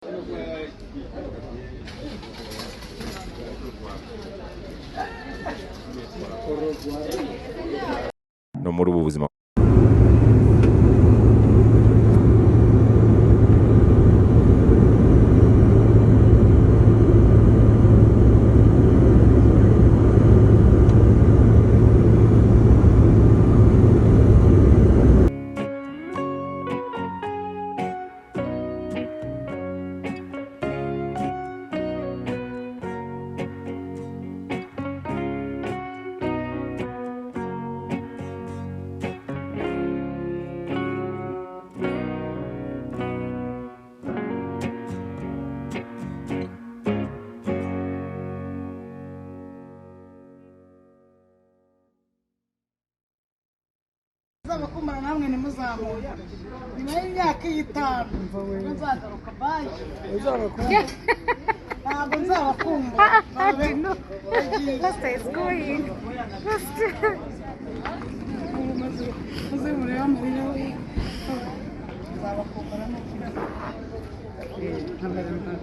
No muri ubu buzima. Nzabakumbura namwe ntimuzamumbure nyuma y'imyaka 5 nzagaruka. Bye, ntabwo nzabakumbura. Pastor is going. Pastor. Muze murebe amarira we, nzabakumbura n'ukuri.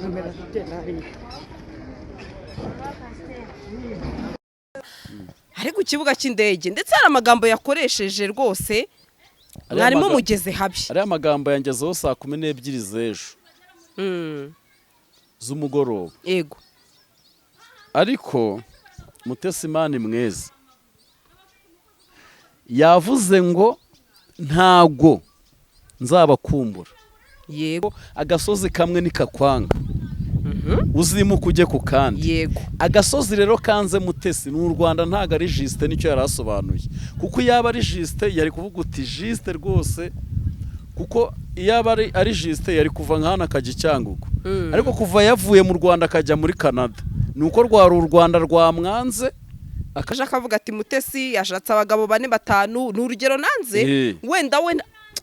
Kamera tugenda hariya. Ari ku kibuga cy'indege, ndetse hari amagambo yakoresheje rwose mwarimo mugeze habi. Ariya magambo yangezeho saa 12 z'ejo z'umugoroba. Ariko Mutesimani mweza yavuze ngo ntago nzabakumbura. Agasozi kamwe nikakwanga, uzimuka ujye ku kandi. Agasozi rero kanze Mutesi ni u Rwanda, ntago ari Justin. Nicyo yari asobanuye, kuko iyo aba ari Justin yari kuvuga uti Justin rwose, kuko iyo aba ari Justin yari kuva nka hano akajya i Cyangugu. Ariko kuva yavuye mu Rwanda akajya muri Canada, ni uko rwari u Rwanda rwamwanze. Akaje akavuga ati Mutesi yashatse abagabo bane, batanu, ni urugero nanze. Wenda we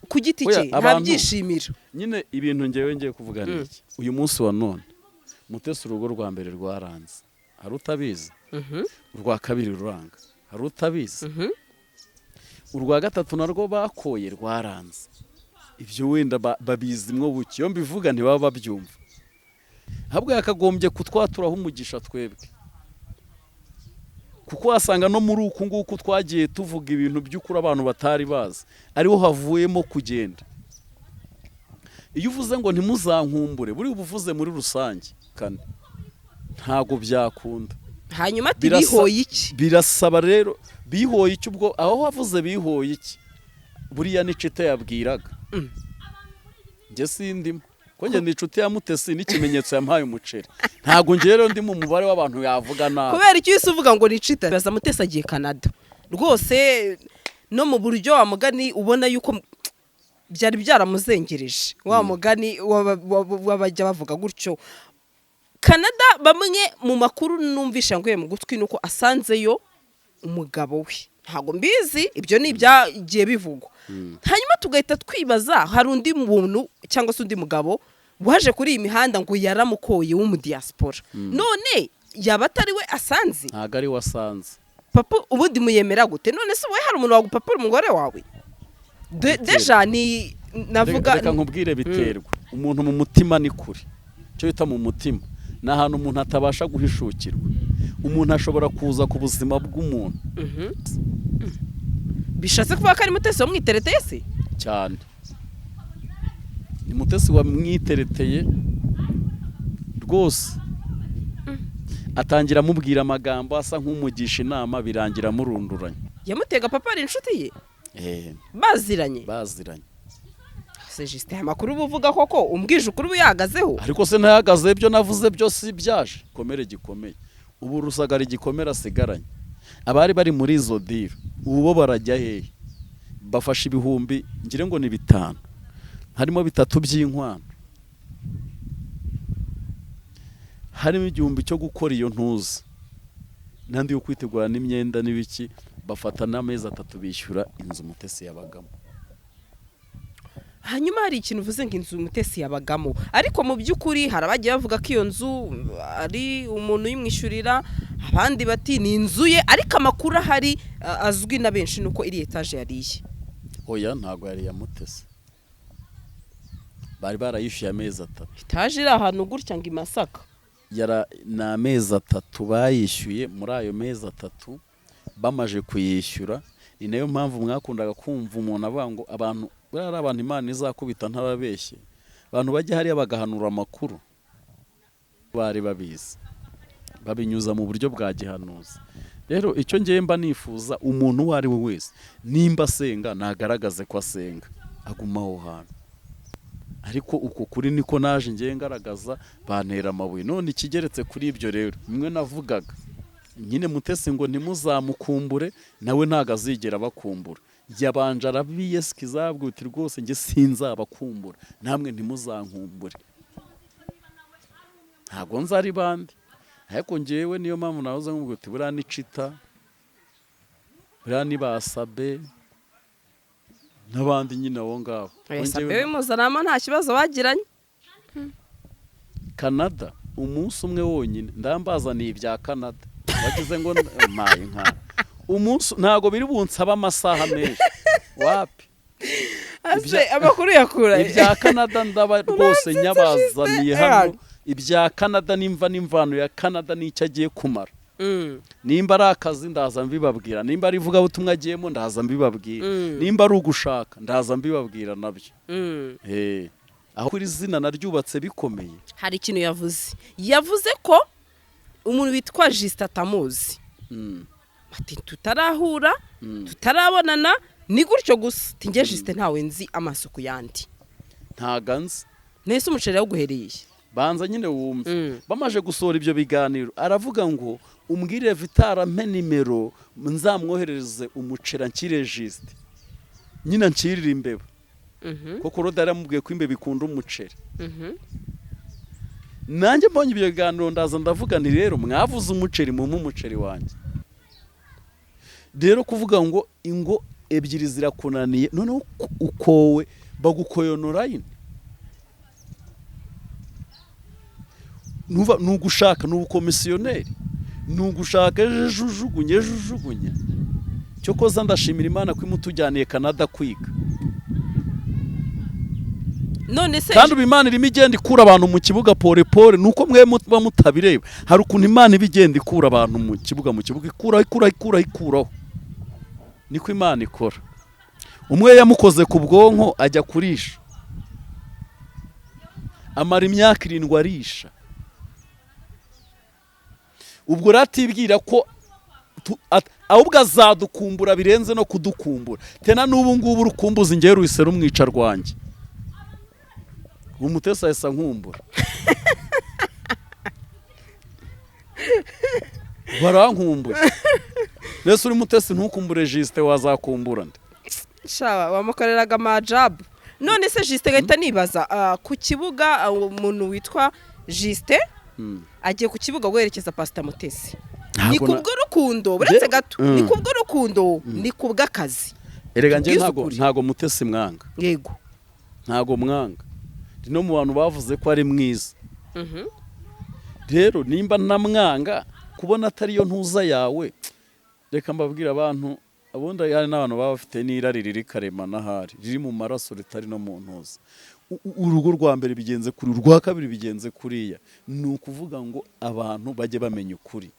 ku giti Oya, cye abantu- ntabyishimira. Nyine ibintu ngewe ngiye kuvuga ni iki: uyu munsi wa none Mutesi urugo rwa mbere rwaranze, hari utabizi? Urwa kabiri ruranga, hari utabizi? Urwa gatatu narwo bakoye rwaranze. Ibyo wenda babizimwo buke, iyo mbivuga ntibaba babyumva. Ahubwo yakagombye kutwaturaho umugisha twebwe, kuko wasanga no muri uku nguku twagiye tuvuga ibintu by'ukuri abantu batari bazi, ariho havuyemo kugenda. Iyo uvuze ngo ntimuzankumbure, buriya uba uvuze muri rusange. Kane, ntago byakunda. Hanyuma ati bihoye iki? Birasaba rero bihoye iki? Ubwo aho wavuze bihoye iki, buriya ni Cita yabwiraga. Njye sindimo, ko njye ni inshuti ya Mutesi n'ikimenyetso yampaye umuceri. Ntabwo njye rero ndi mu mubare w'abantu yavuga nabi. Kubera icyo uhise uvuga ngo ni Cita? Baza Mutesi agiye Canada rwose, no mu buryo wa mugani ubona yuko byari byaramuzengereje, wa mugani w'abajya bavuga gutyo Canada. Bamwe mu makuru numvisha nguye mu gutwi nuko asanzeyo umugabo we, ntabwo mbizi, ibyo ni ibyagiye bivugwa. Hanyuma tugahita twibaza, hari undi muntu cyangwa se undi mugabo waje kuri iyi mihanda ngo yaramukoye w'umudiyasipora, none yaba atari we asanze? Ntabwo ari we asanze. Papa ubundi muyemera gute? None se wowe hari umuntu wagupapura umugore wawe? Déjà ni navuga. Reka nkubwire, biterwa. Umuntu mu mutima ni kure. Icyo bita mu mutima ni ahantu umuntu atabasha guhishukirwa. Umuntu ashobora kuza ku buzima bw'umuntu. Bishatse kuvuga ko ari Mutesi wamwitereteye se? Cyane, ni Mutesi wamwitereteye rwose. Atangira amubwira amagambo asa nk'umugisha inama, birangira amurunduranye. Yamutega papa ari inshuti ye? Baziranye? Baziranye. Se Justin, aya makuru uba uvuga koko umbwije ukuri uba uyahagazeho? Ariko se ntahagaze? Ibyo navuze byose byaje gikomere gikomeye. Ubu Rusagara igikomere asigaranye, abari bari muri izo deal ubu bo barajya hehe? Bafashe ibihumbi ngire ngo ni 5, harimo 3 by'inkwano, harimo 1000 cyo gukora iyo ntuzi n'andi yo kwitegura n'imyenda n'ibiki. Bafata n'amezi 3 bishyura inzu Mutesi yabagamo. Hanyuma hari ikintu uvuze ngo inzu Mutesi yabagamo, ariko mu by'ukuri hari abagiye bavuga ko iyo nzu ari umuntu uyimwishyurira, abandi bati ni inzu ye, ariko amakuru ahari azwi na benshi ni uko iri etaje yariye. Oya, ntabwo yari iya Mutesi. Bari barayishyuye amezi 3. Itaje iri ahantu gutya ngo i Masaka. Yara ni amezi 3 bayishyuye. Muri ayo mezi 3 bamaje kuyishyura, ni nayo mpamvu mwakundaga kumva umuntu avuga ngo abantu buriya ari abantu Imana izakubita ntababeshye, abantu bajya hariya bagahanura amakuru bari babizi, babinyuza mu buryo bwa gihanuzi. Rero icyo ngiye mba nifuza, umuntu uwo ari we wese nimba asenga nagaragaze ko asenga, aguma aho hantu. Ariko uko kuri niko naje ngiye ngaragaza, bantera amabuye. None ikigeretse kuri ibyo rero, bimwe navugaga nyine, Mutesi ngo ntimuzamukumbure, nawe ntago azigera abakumbura. Yabanje arabiyesikiza uti rwose njye sinzabakumbura, namwe ntimuzankumbure, ntago nzi ari bande. Ariko ngewe niyo mpamvu nahoze nkubwira uti buriya ni Cita, buriya ni Basabe n'abandi nyine abo ngabo. Sabe w'imuzanama nta kibazo bagiranye. Canada umunsi umwe wonyine ndambazaniye ibya Canada, wagize ngo maye nka umunsi ntago biri bunsaba amasaha menshi wapi. Ase amakuru yakura ibya Canada ndaba rwose nyabazaniye hano. Ibya Canada nimva n'imvano ya Canada n'icyo agiye kumara. Nimba ari akazi ndaza mbibabwira, nimba ari ivugabutumwa agiyemo ndaza mbibabwira, nimba ari ugushaka ndaza mbibabwira nabyo. Aho kuri zina naryubatse bikomeye. Hari ikintu yavuze ko umuntu witwa Justin atamuzi. Ati tutarahura, tutarabonana, ni gutyo gusa. Ati njye Justin ntawe nzi amaso ku yandi. Ntago nzi. Nese umuceri yawuguhereye. Banza nyine wumve. Bamaje gusohora ibyo biganiro aravuga ngo umbwire Vitara mpe nimero nzamwoherereze umuceri ankire Justin. Nyine ankirire imbeba. Koko Roda yaramubwiye ko imbeba ikunda umuceri. Nanjye mbonye ibyo biganiro ndaza ndavuga nti rero mwavuze umuceri mumpe umuceri wanjye. Rero kuvuga ngo ingo ebyiri zirakunaniye, noneho ukowe bagukoyonora yine. Nuva nugushaka n'ubukomisiyoneri, nugushaka ejujugunye ejujugunye. Cyokoza ndashimira Imana ko imutujyaniye Canada kwiga. None se kandi Imana irimo igenda ikura abantu mu kibuga pole pole, nuko mwe muba mutabireba. Hari ukuntu Imana iba igenda ikura abantu mu kibuga, ikuraho ikuraho ikuraho ikuraho. Niko Imana ikora. Umwe yamukoze ku bwonko ajya kurisha, amara imyaka 7 arisha. Ubwo ratibwira ko ahubwo azadukumbura birenze no kudukumbura. Tena n'ubu ngubu urukumbuzi ngewe ruhise rumwica rwanjye. Umutesi ahise nkumbura. Barankumbuye. Nese uri Mutesi ntukumbure Justin wazakumbura nde? Shawa wamukoreraga majabu. None se Justin gahita nibaza ku kibuga umuntu witwa Justin agiye ku kibuga guherekeza Pastor Mutesi. Ni kubw'urukundo buretse gato, ni kubw'urukundo, ni kubw'akazi. Erega nje ntago Mutesi mwanga. Yego. Ntago mwanga. No mu bantu bavuze ko ari mwiza. Rero nimba namwanga kubona atari yo ntuza yawe, reka mbabwira abantu abundi hari n'abantu baba bafite n'irari riri karemana ahari riri mu maraso ritari no mu ntuza. Urugo rwa mbere bigenze kuri, urwa kabiri bigenze kuriya. Ni ukuvuga ngo abantu bajye bamenya ukuri,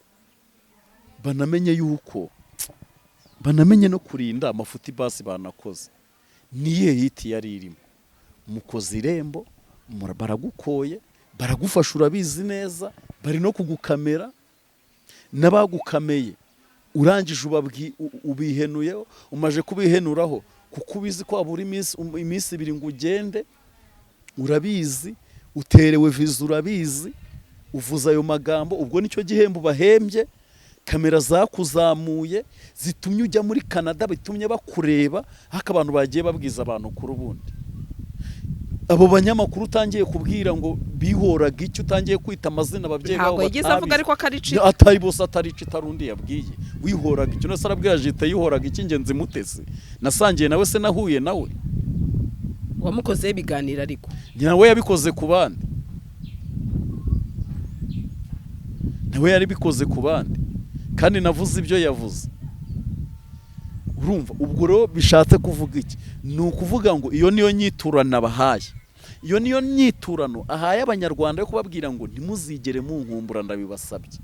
banamenye yuko banamenye no kurinda amafuti basi banakoze. Niye hiti yari irimo mukoze irembo, baragukoye, baragufasha, urabizi neza, bari no kugukamera n'abagukameye urangije ubihenuyeho, umaje kubihenuraho kuko ubizi ko wabura iminsi 2 ngo ugende, urabizi, uterewe viza urabizi, uvuza ayo magambo, ubwo nicyo gihembo bahembye. Kamera zakuzamuye zitumye ujya muri Canada, bitumye bakureba, haka abantu bagiye babwiza abantu kuri ubundi. Abo banyamakuru utangiye kubwira ngo bihoraga icyo, utangiye kwita amazina ababyeyi babo yigeze avuga ariko akarici atari bose atari itarundi yabwiye wihoraga icyo. Nase arabwira Jite yihoraga iki ngenzi Mutesi nasangiye nawe se nahuye nawe wamukoze ibiganiro ariko nawe yabikoze ku bandi, nawe yari bikoze ku bandi kandi navuze ibyo yavuze. Urumva ubwo rero bishatse kuvuga iki? Ni ukuvuga ngo iyo niyo nyiturana bahaye. Iyo niyo nyiturano ahaye Abanyarwanda yo kubabwira ngo ntimuzigere munkumbura, ndabibasabye,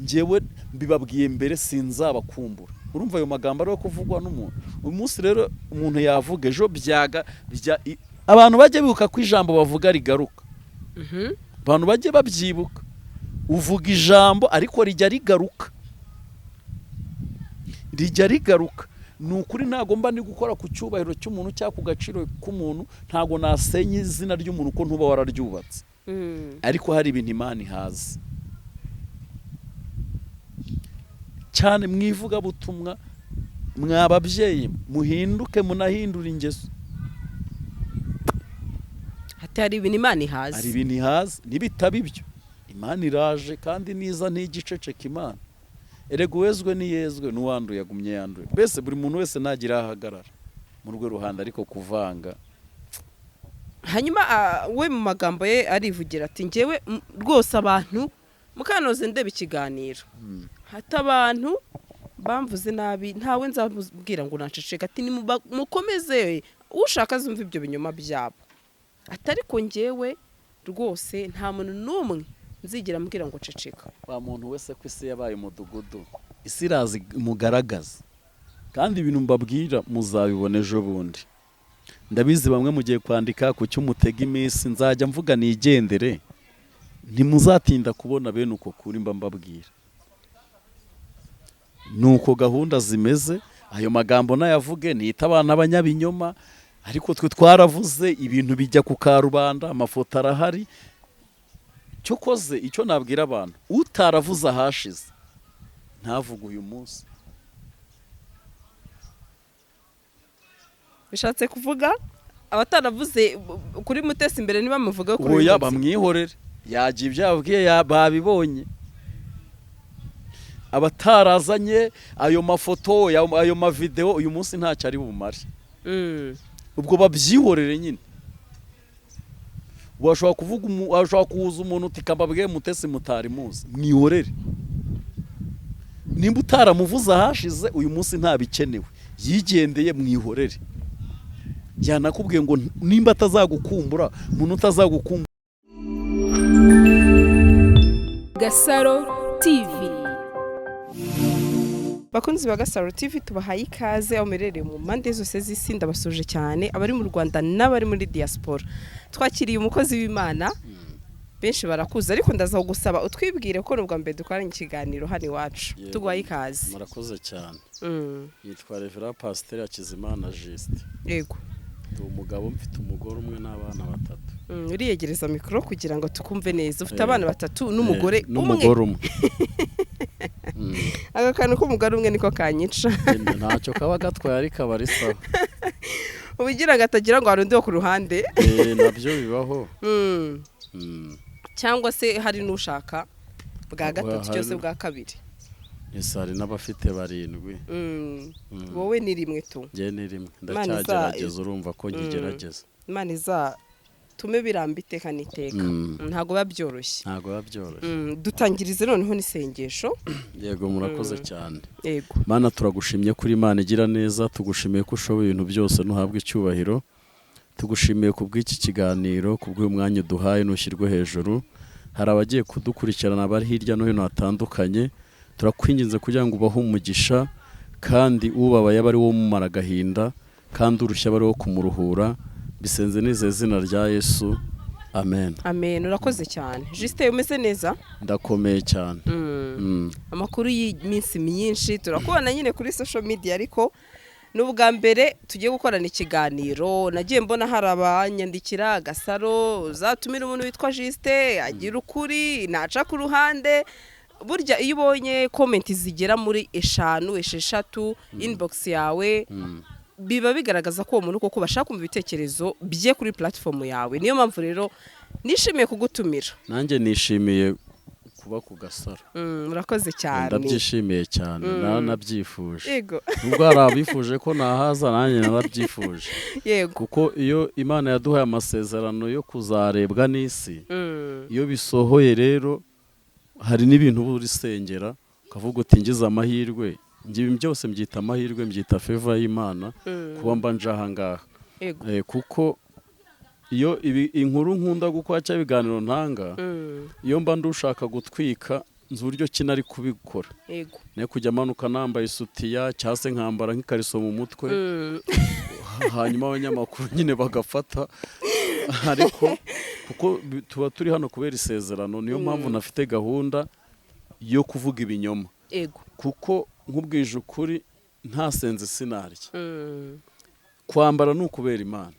njyewe mbibabwiye mbere, sinzabakumbura. Urumva ayo magambo ariyo kuvugwa n'umuntu uyu munsi. Rero umuntu yavuga ejo byaga bya abantu bajye bibuka ko ijambo bavuga rigaruka. Abantu bajye babyibuka, uvuga ijambo ariko rijya rigaruka, rijya rigaruka. Ni ukuri, ntabwo mba ndi gukora ku cyubahiro cy'umuntu cyangwa ku gaciro k'umuntu, ntabwo nasenya izina ry'umuntu ko ntuba wararyubatse. Ariko hari ibintu Imana ihazi cyane mu ivugabutumwa. Mwa babyeyi, muhinduke, munahindura ingeso. Ati hari ibintu Imana ihazi. Hari ibintu ihazi, nibitaba ibyo Imana iraje, kandi niza ntigiceceka. Imana erega uwezwe niyezwe, n'uwanduye agumye yanduye. Mbese buri muntu wese ntagira aho ahagarara mu rwe ruhande, ariko kuvanga. Hanyuma we mu magambo ye arivugira ati: "Ngewe rwose abantu mukanoze ndeba ikiganiro, hata abantu bamvuze nabi, ntawe nzabwira ngo naceceka." Ati: "Mukomeze, ushaka azumva ibyo binyoma byabo." Ati: "Ariko ngewe rwose nta muntu n'umwe nzigera mbwira ngo ceceka." Wa muntu wese ko isi yabaye umudugudu, isi irazi mugaragaza, kandi ibintu mbabwira muzabibona ejo bundi. Ndabizi bamwe mugiye kwandika ku cyo mutega iminsi, nzajya mvuga nigendere, ntimuzatinda kubona bene uko kuri mba mbabwira. Nuko gahunda zimeze. Ayo magambo nayavuge, nita abana abanyabinyoma, ariko twe twaravuze, ibintu bijya ku karubanda, amafoto arahari. Cyokoze icyo nabwira abantu, utaravuze ahashize ntavuge uyu munsi. Bishatse kuvuga abataravuze kuri Mutesi imbere ntibamuvuge kuri uyu Oya, munsi. Bamwihorere, yagiye, ibyo yababwiye babibonye. Abatarazanye ayo mafoto, ayo mavideo, uyu munsi ntacyo ari bumare. Ubwo babyihorere nyine. Washobora kuvuga washobora kuhuza umuntu uti: "Kababwiye Mutesi mutari muzi." Mwihorere, nimba utaramuvuze ahashize, uyu munsi ntabikenewe, yigendeye, mwihorere. Yanakubwiye ngo nimba atazagukumbura, umuntu utazagukumbura. Gasaro TV. Bakunzi ba Gasaro TV, tubahaye ikaze aho muherereye mu mpande zose z'isi. Ndabasuje cyane abari mu Rwanda n'abari muri diaspora. Twakiriye umukozi w'Imana, benshi barakuzi, ariko ndaza gusaba utwibwire ko ni ubwa mbere dukoranye ikiganiro hano iwacu. Yego. Tuguhaye ikaze. Murakoze cyane. Yitwa Reverend Pasiteri Hakizimana Justin. Ndi umugabo, mfite umugore umwe n'abana batatu. Uriyegereza mikoro kugira ngo tukumve neza. Ufite abana batatu n'umugore umwe? N'umugore umwe. Aka kantu k'umugore umwe niko kanyica. Nyine ntacyo kaba gatwaye, ariko aba ari sawa. Ubugira ngo atagira ngo hari undi wo ku ruhande. Nabyo bibaho. Cyangwa se hari n'ushaka bwa gatatu cyangwa se bwa kabiri. Ese hari n'abafite barindwi. Wowe ni rimwe tu? Njye ni rimwe. Imana Ndacyagerageza, urumva ko nkigerageza. Imana izatume biramba iteka n'iteka. Ntabwo biba byoroshye. Ntabwo biba byoroshye. Dutangirize noneho n'isengesho. Yego, murakoze cyane. Yego. Mana, turagushimye kuri Imana igira neza, tugushimiye ko ushoboye ibintu byose, ntuhabwe icyubahiro. Tugushimiye ku bw'iki kiganiro, ku bw'uyu mwanya uduhaye, ntushyirwe hejuru. Hari abagiye kudukurikirana bari hirya no hino hatandukanye, turakwinginze kugira ngo ubahe umugisha, kandi ubabaye abe ari wo umumara agahinda, kandi urushya abe ari wo kumuruhura. Bisenze nizeye izina rya Yesu, amen. Amen. Urakoze cyane, Justin. Umeze neza? Ndakomeye cyane. Amakuru y'iminsi myinshi, turakubona nyine kuri social media, ariko ni ubwa mbere tugiye gukorana ikiganiro. Nagiye mbona hari abanyandikira: "Gasaro, uzatumire umuntu witwa Justin, agira ukuri, ntaca ku ruhande." Burya iyo ubonye comment zigera muri eshanu, esheshatu inbox yawe, biba bigaragaza ko uwo muntu koko bashaka kumva ibitekerezo bye kuri platform yawe. Niyo mpamvu rero nishimiye kugutumira. Nanjye nishimiye kuba ku Gasaro. Murakoze cyane. Ndabyishimiye cyane, naranabyifuje. Nubwo hari abifuje ko nahaza, nanjye narabyifuje. Kuko iyo Imana yaduhaye amasezerano yo kuzarebwa n'isi, iyo bisohoye rero hari n'ibintu uba urisengera ukavuga uti: "Ngize amahirwe." Njye ibi byose mbyita amahirwe, mbyita favor y'Imana kuba mba nje aha ngaha. Kuko Iyo inkuru nkunda gukora cyangwa ibiganiro ntanga, iyo mba ndushaka gutwika, nzi uburyo ki nari kubikora. Ne kujya manuka nambaye isutiya cyangwa se nkambara nk'ikariso mu mutwe, hanyuma abanyamakuru nyine bagafata. Ariko kuko tuba turi hano kubera isezerano, niyo mpamvu nafite gahunda yo kuvuga ibinyoma, kuko nkubwije ukuri, ntasenze sinarya. Kwambara ni ukubera Imana.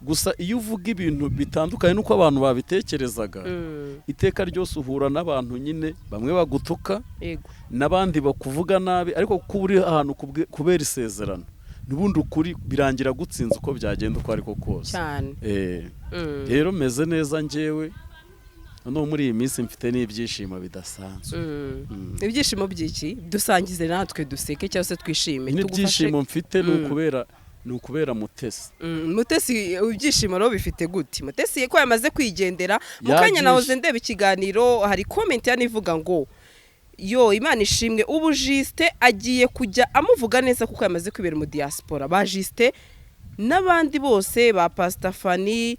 Gusa iyo uvuga ibintu bitandukanye n'uko abantu babitekerezaga, iteka ryose uhura n'abantu nyine bamwe bagutuka, n'abandi bakuvuga nabi. Ariko kuko uri ahantu kubera isezerano, n'ubundi ukuri birangira gutsinze uko byagenda uko ariko kose. Rero meze neza njyewe, noneho muri iyi minsi mfite n'ibyishimo bidasanzwe. Ibyishimo by'iki? Dusangize natwe duseke cyangwa se twishime. Nyine Tugufashe. ibyishimo mfite ni ukubera Mutesi. Mutesi ibyishimo rero bifite gute? Mutesi ko yamaze kwigendera mu kanya, Yabyishe. nahoze ndeba ikiganiro, hari comment yanivuga ivuga ngo: "Yo, Imana ishimwe, ubu Justin agiye kujya amuvuga neza kuko yamaze kwibera mu diaspora, ba Justin n'abandi bose ba Pastor Fani."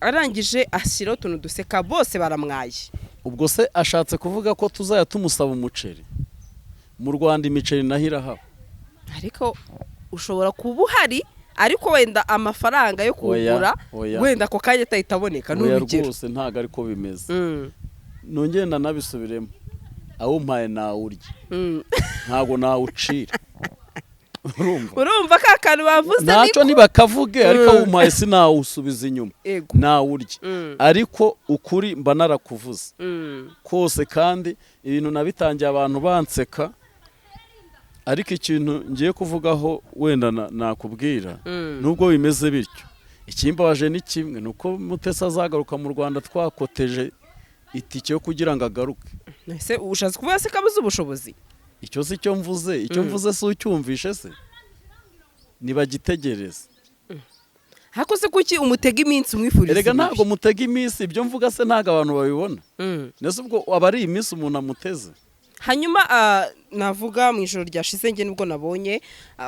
Arangije ashyiraho utuntu duseka, bose baramwaye. Ubwo se ashatse kuvuga ko tuzajya tumusaba umuceri mu Rwanda? Imiceri naho irahaba. Ariko ushobora kuba uhari, ariko wenda amafaranga yo kuwugura Oya, oya. wenda ako kanya atahita aboneka, ni Oya, urugero. rwose ntabwo ariko bimeze. Nongere ndanabisubiremo, awumpaye nawurya, ntabwo nawucira, urumva? Urumva ka kantu bavuze? Ntacyo Niko. ntibakavuge, ariko awumpaye sinawusubiza inyuma, nawurya. Ariko ukuri mba narakuvuze kose, kandi ibintu nabitangiye abantu banseka. Ariko ikintu ngiye kuvugaho wenda nakubwira, nubwo bimeze bityo, ikimbabaje ni kimwe, ni uko Mutesi azagaruka mu Rwanda twakoteje itike yo kugira ngo agaruke. Ese ushatse kuvuga se ko abuze ubushobozi? Icyo si cyo mvuze. Icyo mvuze si ucyumvishe se? Nibagitegereze. Ariko se kuki umutega iminsi, umwifuriza Erega ibibi? ntabwo mutega iminsi. Ibyo mvuga se ntabwo abantu babibona? Ndetse ubwo aba ari iminsi umuntu amuteze. Hanyuma navuga mu ijoro ryashize, njye nibwo nabonye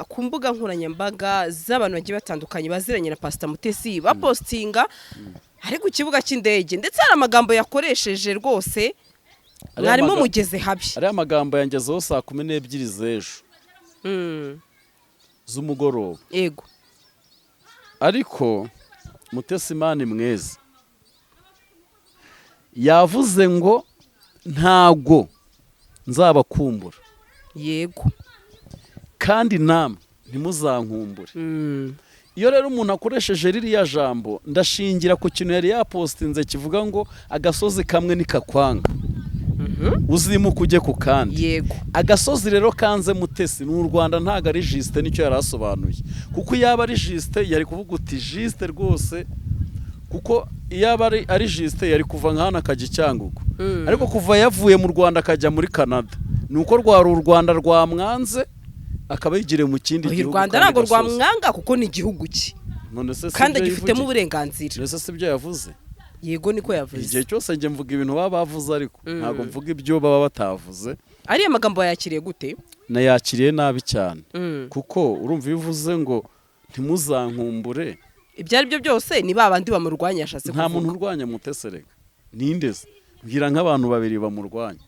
ku mbuga nkoranyambaga z'abantu bagiye batandukanye baziranye na Pasita Mutesi bapostinga ari ku kibuga cy'indege, ndetse hari amagambo yakoresheje rwose Ariya mwarimo mugeze habi. Ariya magambo yangezeho saa 12 z'ejo z'umugoroba. Ariko Mutesi, Imana mweza, yavuze ngo: "Ntago nzabakumbura, kandi namwe ntimuzankumbure." Iyo rero umuntu akoresheje ririya jambo, ndashingira ku kintu yari yapostinze kivuga ngo: "Agasozi kamwe nikakwanga, uzimuka ujye ku kandi." Agasozi rero kanze Mutesi ni u Rwanda, ntabwo ari Justin. Nicyo yari asobanuye, kuko iyo aba ari Justin yari kuvuga uti: "Justin rwose", kuko iyo aba ari Justin yari kuva nka hano akajya i Cyangugu. Ariko kuva yavuye mu Rwanda akajya muri Canada, ni uko rwari u Rwanda rwamwanze, akaba yigiriye mu kindi Uyu gihugu, Rwanda kandi ntabwo gasozi. rwamwanga, kuko ni igihugu cye, None se si kandi ibyo agifitemo yivugiye? uburenganzira. None se si ibyo yavuze? Yego, niko yavuze. Igihe cyose njye mvuga ibintu baba bavuze, ariko ntabwo mvuga ibyo baba batavuze. Ariya magambo wayakiriye gute? Nayakiriye nabi cyane, kuko urumva iyo uvuze ngo ntimuzankumbure, Ibyo ari byo byose ni ba bandi bamurwanya yashatse Nta muntu kuvuga. urwanya Mutesi rega. Ninde se? Mbwira nk'abantu babiri bamurwanya.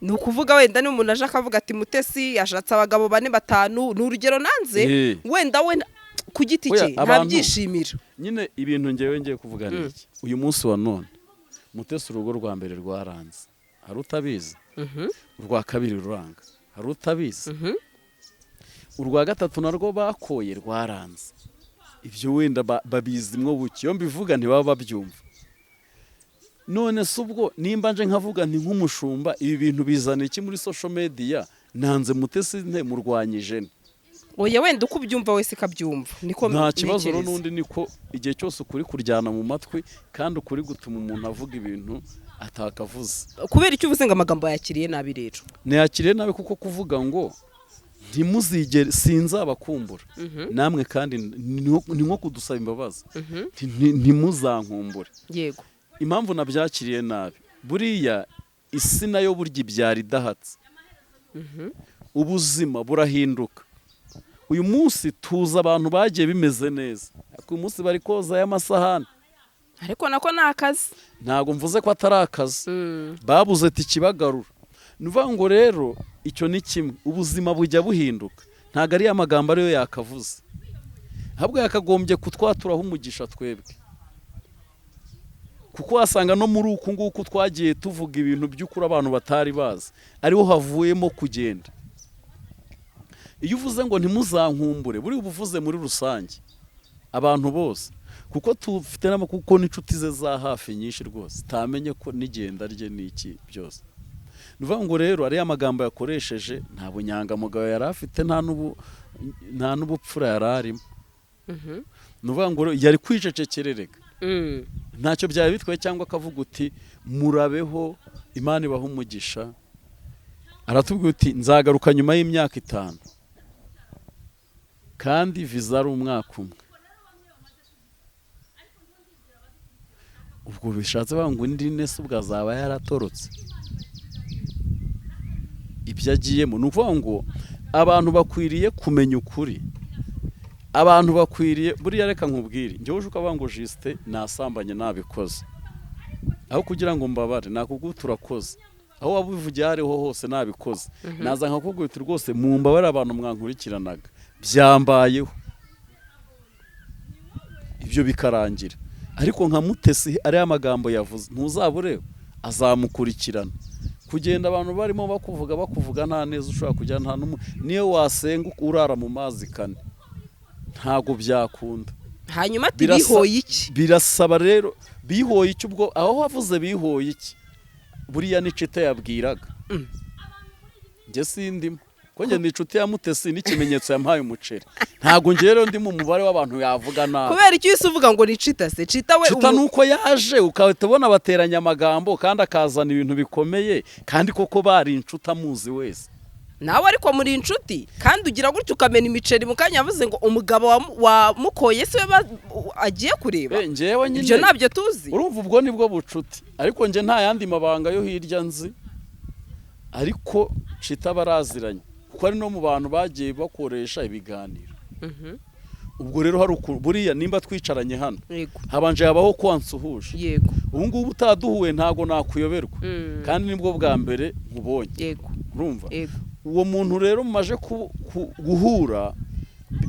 Ni ukuvuga wenda niba umuntu aje akavuga ati: "Mutesi yashatse abagabo bane, batanu", ni urugero nanze, wenda we ku giti Oya, cye ntabyishimira. Nyine ibintu ngewe ngiye kuvuga ni iki: uyu munsi wa none Mutesi urugo rwa mbere rwaranze, hari utabizi? Urwa kabiri ruranga, hari utabizi? Urwa gatatu narwo bakoye rwaranze. Ibyo wenda babizimwo buke, iyo mbivuga ntibaba babyumva. None se ubwo nimba nje nkavuga nti nk'umushumba, ibi bintu bizana iki muri social media? Nanze Mutesi nte? Murwanyije nte? Oya, wenda uko ubyumva wese ikabyumva niko Nta kibazo rero. ntekereza. N'undi niko igihe cyose ukuri kuryana mu matwi, kandi ukuri gutuma umuntu avuga ibintu atakavuze. Kubera icyo uvuze ngo amagambo yakiriye nabi rero? Ntiyakiriye nabi, kuko kuvuga ngo ntimuzigere, sinzabakumbura namwe, kandi ni nko kudusaba imbabazi. Ntimuzankumbure. Impamvu nabyakiriye nabi, buriya isi nayo burya ibyara idahatse, ubuzima burahinduka. Uyu munsi tuzi abantu bagiye bimeze neza, ariko uyu munsi bari koza y'amasahani. Ariko nako ni akazi. Ntabwo mvuze ko atari akazi, babuze tikibagarura. Ni ukuvuga ngo rero icyo ni kimwe, ubuzima bujya buhinduka. Ntabwo ariya magambo ariyo yakavuze, ahubwo yakagombye kutwaturaho umugisha twebwe, kuko wasanga no muri uku nguku twagiye tuvuga ibintu by'ukuri abantu batari bazi, ariho havuyemo kugenda. Iyo uvuze ngo ntimuzankumbure, buri ubuvuze muri rusange abantu bose, kuko tufite kuko n'inshuti ze za hafi nyinshi rwose utamenye ko n'igenda rye n'iki byose. Ni ukuvuga ngo rero ariya magambo yakoresheje nta bunyangamugayo yari afite, nta n'ubupfura yari arimo. Ni ukuvuga ngo yari kwicecekererega, ntacyo byaba bitwaye, cyangwa akavuga uti murabeho, Imana ibahe umugisha. Aratubwira uti nzagaruka nyuma y'imyaka 5, kandi viza ari umwaka umwe. Ubwo bishatse bavuga ngo indi nese ubwo azaba yaratorotse ibyo agiyemo. Ni ukuvuga ngo abantu bakwiriye kumenya ukuri, abantu bakwiriye buriya. Reka nkubwire, njyewe uje ukavuga ngo Justin nasambanye nabikoze, aho kugira ngo mbabare nakubwira turakoze, aho wabivugiye ariho hose nabikoze, naza nkakubwira uti rwose mumbabare abantu mwankurikiranaga byambayeho, ibyo bikarangira. Ariko nka Mutesi ariya magambo yavuze ntuzabure azamukurikirana. Kugenda abantu barimo bakuvuga nta neza ushobora kujya, nta n'umwe, niyo wasenga urara mu mazi kane ntago byakunda. Hanyuma ati bihoye iki? Birasaba rero bihoye iki, ubwo aho wavuze bihoye iki buriya ni Cita yabwiraga. Njye sindimo, ko njye ni inshuti ya Mutesi n'ikimenyetso yampaye umuceri, ntago njye rero ndi mu mubare w'abantu yavuga nabi. Kubera icyo uhise uvuga ngo ni Cita se? Cita we Cita nuko yaje ukahita ubona bateranya amagambo, kandi akazana ibintu bikomeye, kandi koko bari inshuti amuzi wese. Nawe ariko muri inshuti, kandi ugira gutyo ukamena imiceri mu kanya yavuze ngo umugabo wamukoye se we agiye kureba. Njyewe nyine ibyo ntabyo tuzi. Urumva ubwo nibwo bucuti, ariko njye nta yandi mabanga yo hirya nzi, ariko Cita baraziranye kuko ari no mu bantu bagiye bakoresha ibiganiro. Ubwo rero hari buriya nimba twicaranye hano habanje habaho ko wansuhuje, ubu ngubu utaduhuye ntago nakuyoberwa, kandi nibwo bwa mbere nkubonye. Urumva uwo muntu rero mumaje guhura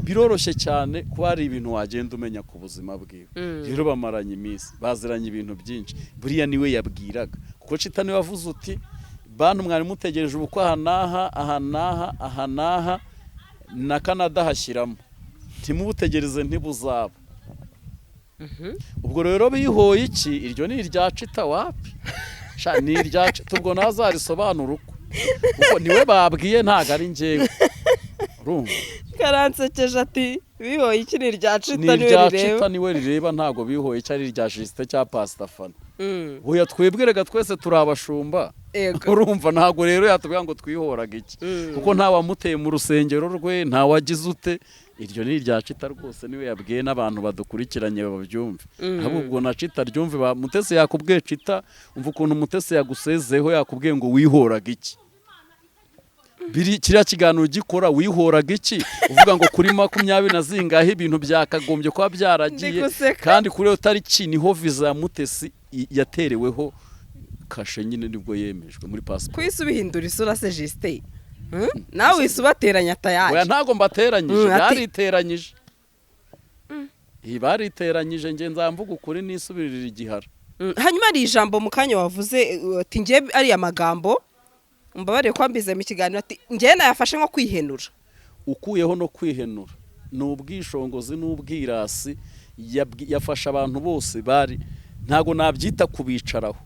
biroroshye cyane kuba hari ibintu wagenda umenya ku buzima bwiwe. Rero bamaranye iminsi, baziranye ibintu byinshi, buriya niwe yabwiraga, kuko Cita niwe wavuze uti bantu mwari mutegereje ubukwe aha n'aha aha n'aha aha n'aha na Canada hashyiramo, ntimubutegereze ntibuzaba. Ubwo rero bihoye iki, iryo ni irya Cita wapi? Ni irya Cita, ubwo ntazarisobanura uko, kuko niwe babwiye ntago ari njyewe. Urumva karansekeje ati bihoye iki ni irya Cita niwe rireba, niwe rireba, ntago bihoye icyo ari irya Justin cya Pastor Fana. Oya twebwe rega twese turi abashumba. Urumva ntago rero yatubwira ngo twihoraga iki, kuko nta wamuteye mu rusengero rwe, nta wagize ute. Iryo ni irya Cita rwose, niwe yabwiye n'abantu badukurikiranye babyumve. Ahubwo ubwo na Cita ryumve, Mutesi yakubwiye Cita, umva ukuntu Mutesi yagusezeho, yakubwiye ngo wihoraga iki. Kiriya kiganiro gikora wihoraga iki, uvuga ngo kuri 20 na zingahe ibintu byakagombye kuba byaragiye, kandi kuri iyo tariki niho viza ya Mutesi yatereweho kashe nyine, nibwo yemejwe muri passport. Kwisi ubihindura isura se Justin, nawe wisi ubateranya tayari. Oya ntago mbateranyije, bariteranyije. Bariteranyije, nge nzamvuga ukuri nisubirira igihara. Hanyuma ari ijambo mu kanya wavuze ati nge ari amagambo mbabare kwambize mu kiganiro ati nge nayafashe nko kwihenura. Ukuyeho no kwihenura ni ubwishongozi n'ubwirasi, yafasha abantu bose bari, ntago nabyita kubicaraho,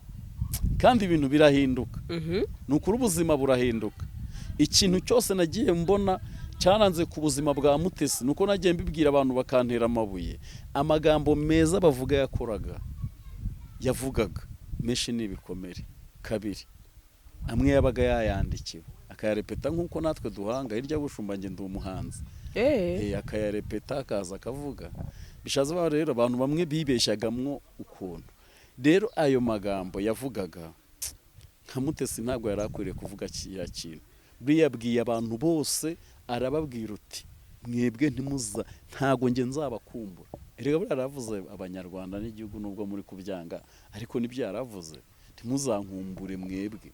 kandi ibintu birahinduka. Ni ukuri ubuzima burahinduka. Ikintu cyose nagiye mbona cyaranze ku buzima bwa Mutesi nuko nagiye mbibwira abantu bakantera amabuye. Amagambo meza bavuga yakoraga, yavugaga menshi ni ibikomere. Kabiri, amwe yabaga yayandikiwe akayarepeta nk'uko natwe duhanga hirya bushumba, nge ndi umuhanzi, akayarepeta akaza akavuga. Bishaza rero abantu bamwe bibeshyagamwo ukuntu. Rero ayo magambo yavugaga nka Mutesi ntabwo yari akwiriye kuvuga kiriya kintu. Buriya yabwiye abantu bose, arababwira uti Mwebwe ntimuza, ntago njye nzabakumbura. Erega buriya yaravuze Abanyarwanda n'igihugu, nubwo muri kubyanga, ariko nibyo yaravuze: "Ntimuzankumbure mwebwe."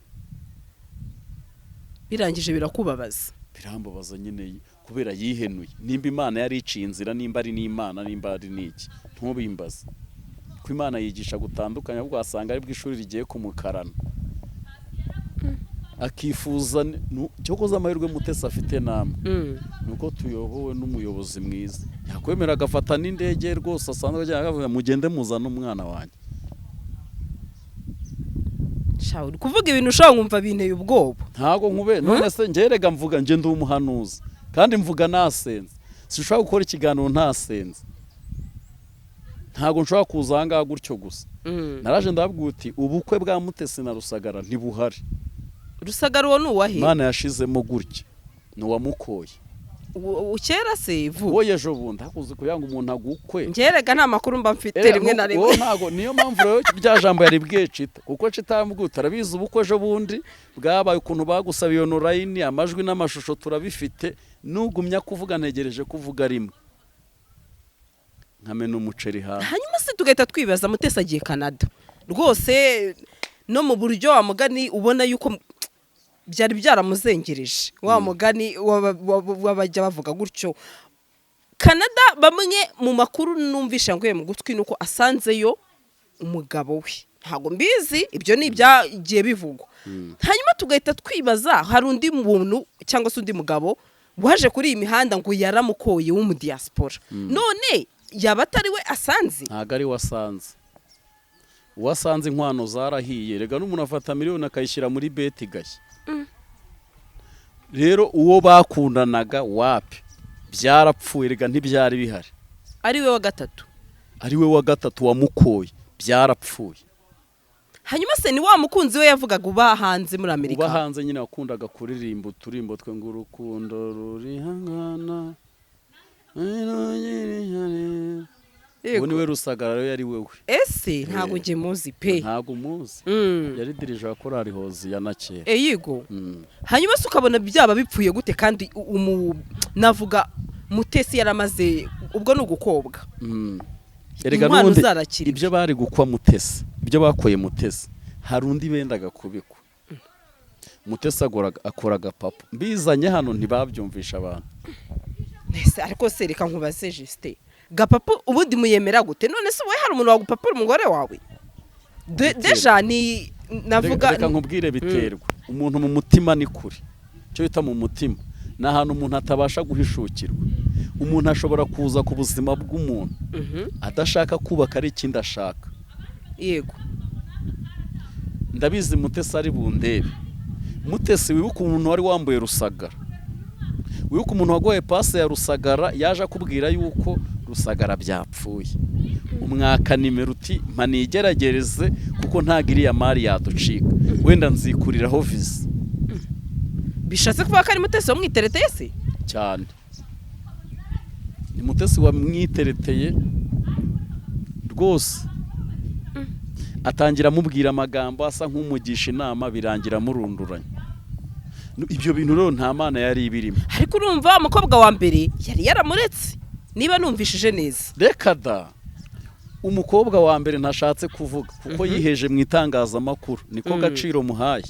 Birangije birakubabaza. Birambabaza nyine, kubera yihenuye. Nimba Imana yari iciye inzira, nimba ari n'Imana, nimba ari n'iki, ntubimbaze, ko Imana yigisha gutandukanya, ahubwo wasanga aribwo ishuri rigiye kumukarana, akifuza cyokoze amahirwe Mutesi afite namwe ni uko tuyobowe n'umuyobozi mwiza, yakwemera agafata n'indege rwose asanzwe agenda, akavuga: "Mugende muzane umwana wanjye." Sha, uri kuvuga ibintu ushobora nkumva binteye ubwoba. Ntabwo nkube none se ngerega mvuga, njye ndi umuhanuzi kandi mvuga nasenze. Sinshobora gukora ikiganiro ntasenze, ntabwo nshobora kuza aha ngaha gutyo gusa. Naraje ndababwira uti: "Ubukwe bwa Mutesi na Rusagara ntibuhari." Rusagara uwo ni uwahe? Imana yashizemo gutya, ni uwamukoye. Kera se vuba? Wowe ejo bundi hakuze kugira ngo umuntu agukwe. Ngerega nta makuru mba mfite rimwe na rimwe. Wowe ntago, niyo mpamvu rero rya jambo yaribwiye Cita, kuko Cita yamubwiye uti: "Arabizi, ubukwe ejo bundi bwabaye, ukuntu bagusaba iyo online, amajwi n'amashusho turabifite. Nugumya kuvuga, ntegereje kuvuga rimwe nkamena umuceri hasi." Hanyuma se tugahita twibaza, Mutesi agiye Canada rwose, no mu buryo wa mugani ubona yuko byari byaramuzengereje, wa mugani w'abajya bavuga gutyo. Canada, bamwe mu makuru numvisha nguye mu gutwi nuko asanzeyo umugabo we, ntabwo mbizi, ibyo ni ibyagiye bivugwa. Hanyuma tugahita twibaza, hari undi muntu cyangwa se undi mugabo waje kuri iyi mihanda ngo yaramukoye w'umudiyasipora, none yaba atari we asanze? Ntabwo ari wasanze. Uwasanze inkwano zarahiye. Rega n'umuntu afata miliyoni akayishyira muri beti igashya. Rero uwo bakundanaga wapi, byarapfuye, rega ntibyari bihari. Ari we wa gatatu? Ari we wa gatatu wamukoye, byarapfuye. Hanyuma se ni wa mukunzi we yavugaga uba hanze muri Amerika? Uba hanze nyine, wakundaga kuririmba uturimbo twe ngo urukundo rurihangana. Uwo niwe Rusagara rero, yari wewe. Ese ntabwo njye muzi pe. Ntabwo umuzi? Yari dirije wa korali Hoziya na kera. Eyigo. Hanyuma se ukabona byaba bipfuye gute kandi navuga Mutesi yaramaze, ubwo ni ugukobwa? Erega Inkwano n'ubundi zarakiriwe. Ibyo bari gukwa Mutesi, ibyo bakoye Mutesi, hari undi bendaga kubikwa. Mutesi akora agapapa, mbizanye hano ntibabyumvisha abantu. Ese ariko se reka nkubaze, Justin, gapapu ubundi muyemera gute? None se wowe hari umuntu wagupapura umugore wawe? Déjà ni navuga Reka nkubwire, biterwa. Umuntu mu mutima ni kure, icyo bita mu mutima ni ahantu umuntu atabasha guhishukirwa. Umuntu ashobora kuza ku buzima bw'umuntu adashaka kubaka, ari ikindi ashaka. Ndabizi Mutesi ari bundebe. Mutesi, wibuke umuntu wari wambuye Rusagara, wibuke umuntu wagoye pase ya Rusagara, yaje akubwira yuko Rusagara byapfuye, umwaka nimero, uti: "Mpa nigeragereze, kuko ntabwo iriya mari yaducika, wenda nzikuriraho viza." Bishatse kuvuga ko ari Mutesi wamwitereteye se? Cyane, ni Mutesi wamwitereteye rwose. Atangira amubwira amagambo asa nk'umugisha inama, birangira amurunduranye. Ibyo bintu rero nta Mana yari ibirimo. Ariko urumva umukobwa wa mbere yari yaramuretse, niba numvishije neza. Reka da, umukobwa wa mbere ntashatse kuvuga kuko yiheje mu itangazamakuru, niko gaciro muhaye.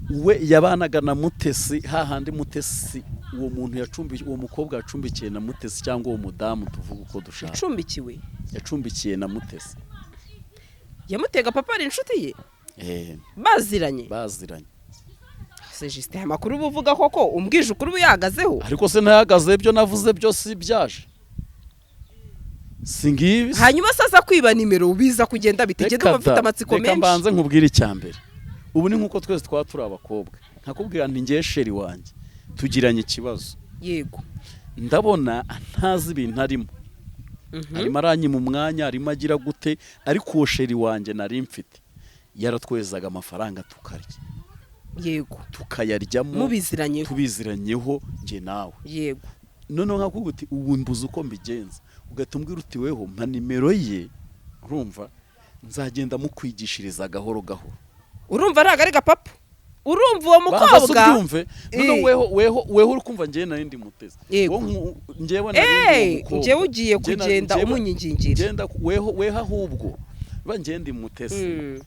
We yabanaga na Mutesi hahandi. Mutesi, uwo muntu yacumbikiye, uwo mukobwa yacumbikiye na Mutesi, cyangwa uwo mudamu, tuvuga uko dushaka. Icumbikiwe? Yacumbikiye na Mutesi. Yamutega papa, ari inshuti ye? Eh. Baziranye? Baziranye. Se Justin, amakuru uba uvuga koko umbwije ukuri uba uyahagazeho? Ariko se ntahagaze? Ibyo navuze byose byaje, si ngibi se? Hanyuma se aza kwiba nimero, biza kugenda bitegeka? Reka Ndumva mfite da, amatsiko reka menshi. Mbanze nkubwire icya mbere. Ubu ni nk'uko twese twaba turi abakobwa, nkakubwira nti: "Ngiye chéri wanjye tugiranye ikibazo." Ndabona ntazi ibintu arimo, arimo aranyima umwanya, arimo agira gute, ariko uwo chéri wanjye nari mfite yaratwezaga amafaranga tukarya, tukayaryamo. Mubiziranyeho? Tubiziranyeho, njye nawe. Noneho nkakubwira uti: "Ubu mbuze uko mbigenza." Ugahita umbwira uti: "Weho mpa nimero ye, urumva nzagenda mukwigishiriza gahoro gahoro." Urumva ntabwo ari gapapa. Urumva uwo Banza se mukobwa ubyumve. None weho uri kumva njyewe nari ndi Mutesi. Yego. Wowe njyewe nari ndi uwo mukobwa. Njyewe ugiye Njye kugenda umunyingingira. Ngenda weho ahubwo ba njyewe ndi Mutesi.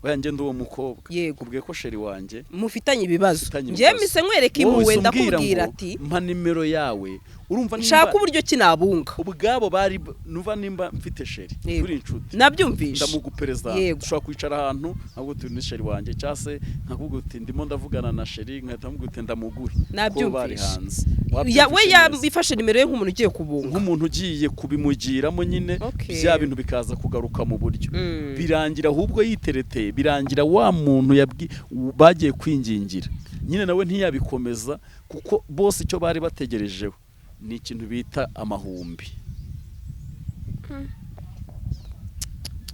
Oya, njye ndi uwo mukobwa. Yego. Kubwiye ko chéri wanjye Mufitanye ibibazo. Mufitanye Njyewe ibibazo. mise nkwereka Wowe impuhwe, uhise umbwira ndakubwira ngo, ati mpa nimero yawe. Urumva nimba nshaka uburyo kinabunga. Ubwabo bari nuva nimba mfite chéri, turi inshuti, Nabyumvishe. ndamugupereza. Dushobora kwicara ahantu nkavuga uti ni chéri wanjye, cyangwa se nkakubwira uti ndimo ndavugana na chéri, nkahita mubwira uti ndamuguhe ko bari Nabyumvishe. hanze. We Wabyumvishe neza. yafashe nimero ye nk'umuntu ugiye kubunga. Nk'umuntu ugiye kubimugiramo nyine, bya bintu bikaza kugaruka mu buryo. Birangira ahubwo yitereteye, birangira wa muntu bagiye kwingingira nyine nawe ntiyabikomeza, kuko bose icyo bari bategerejeho ni ikintu bita amahumbi.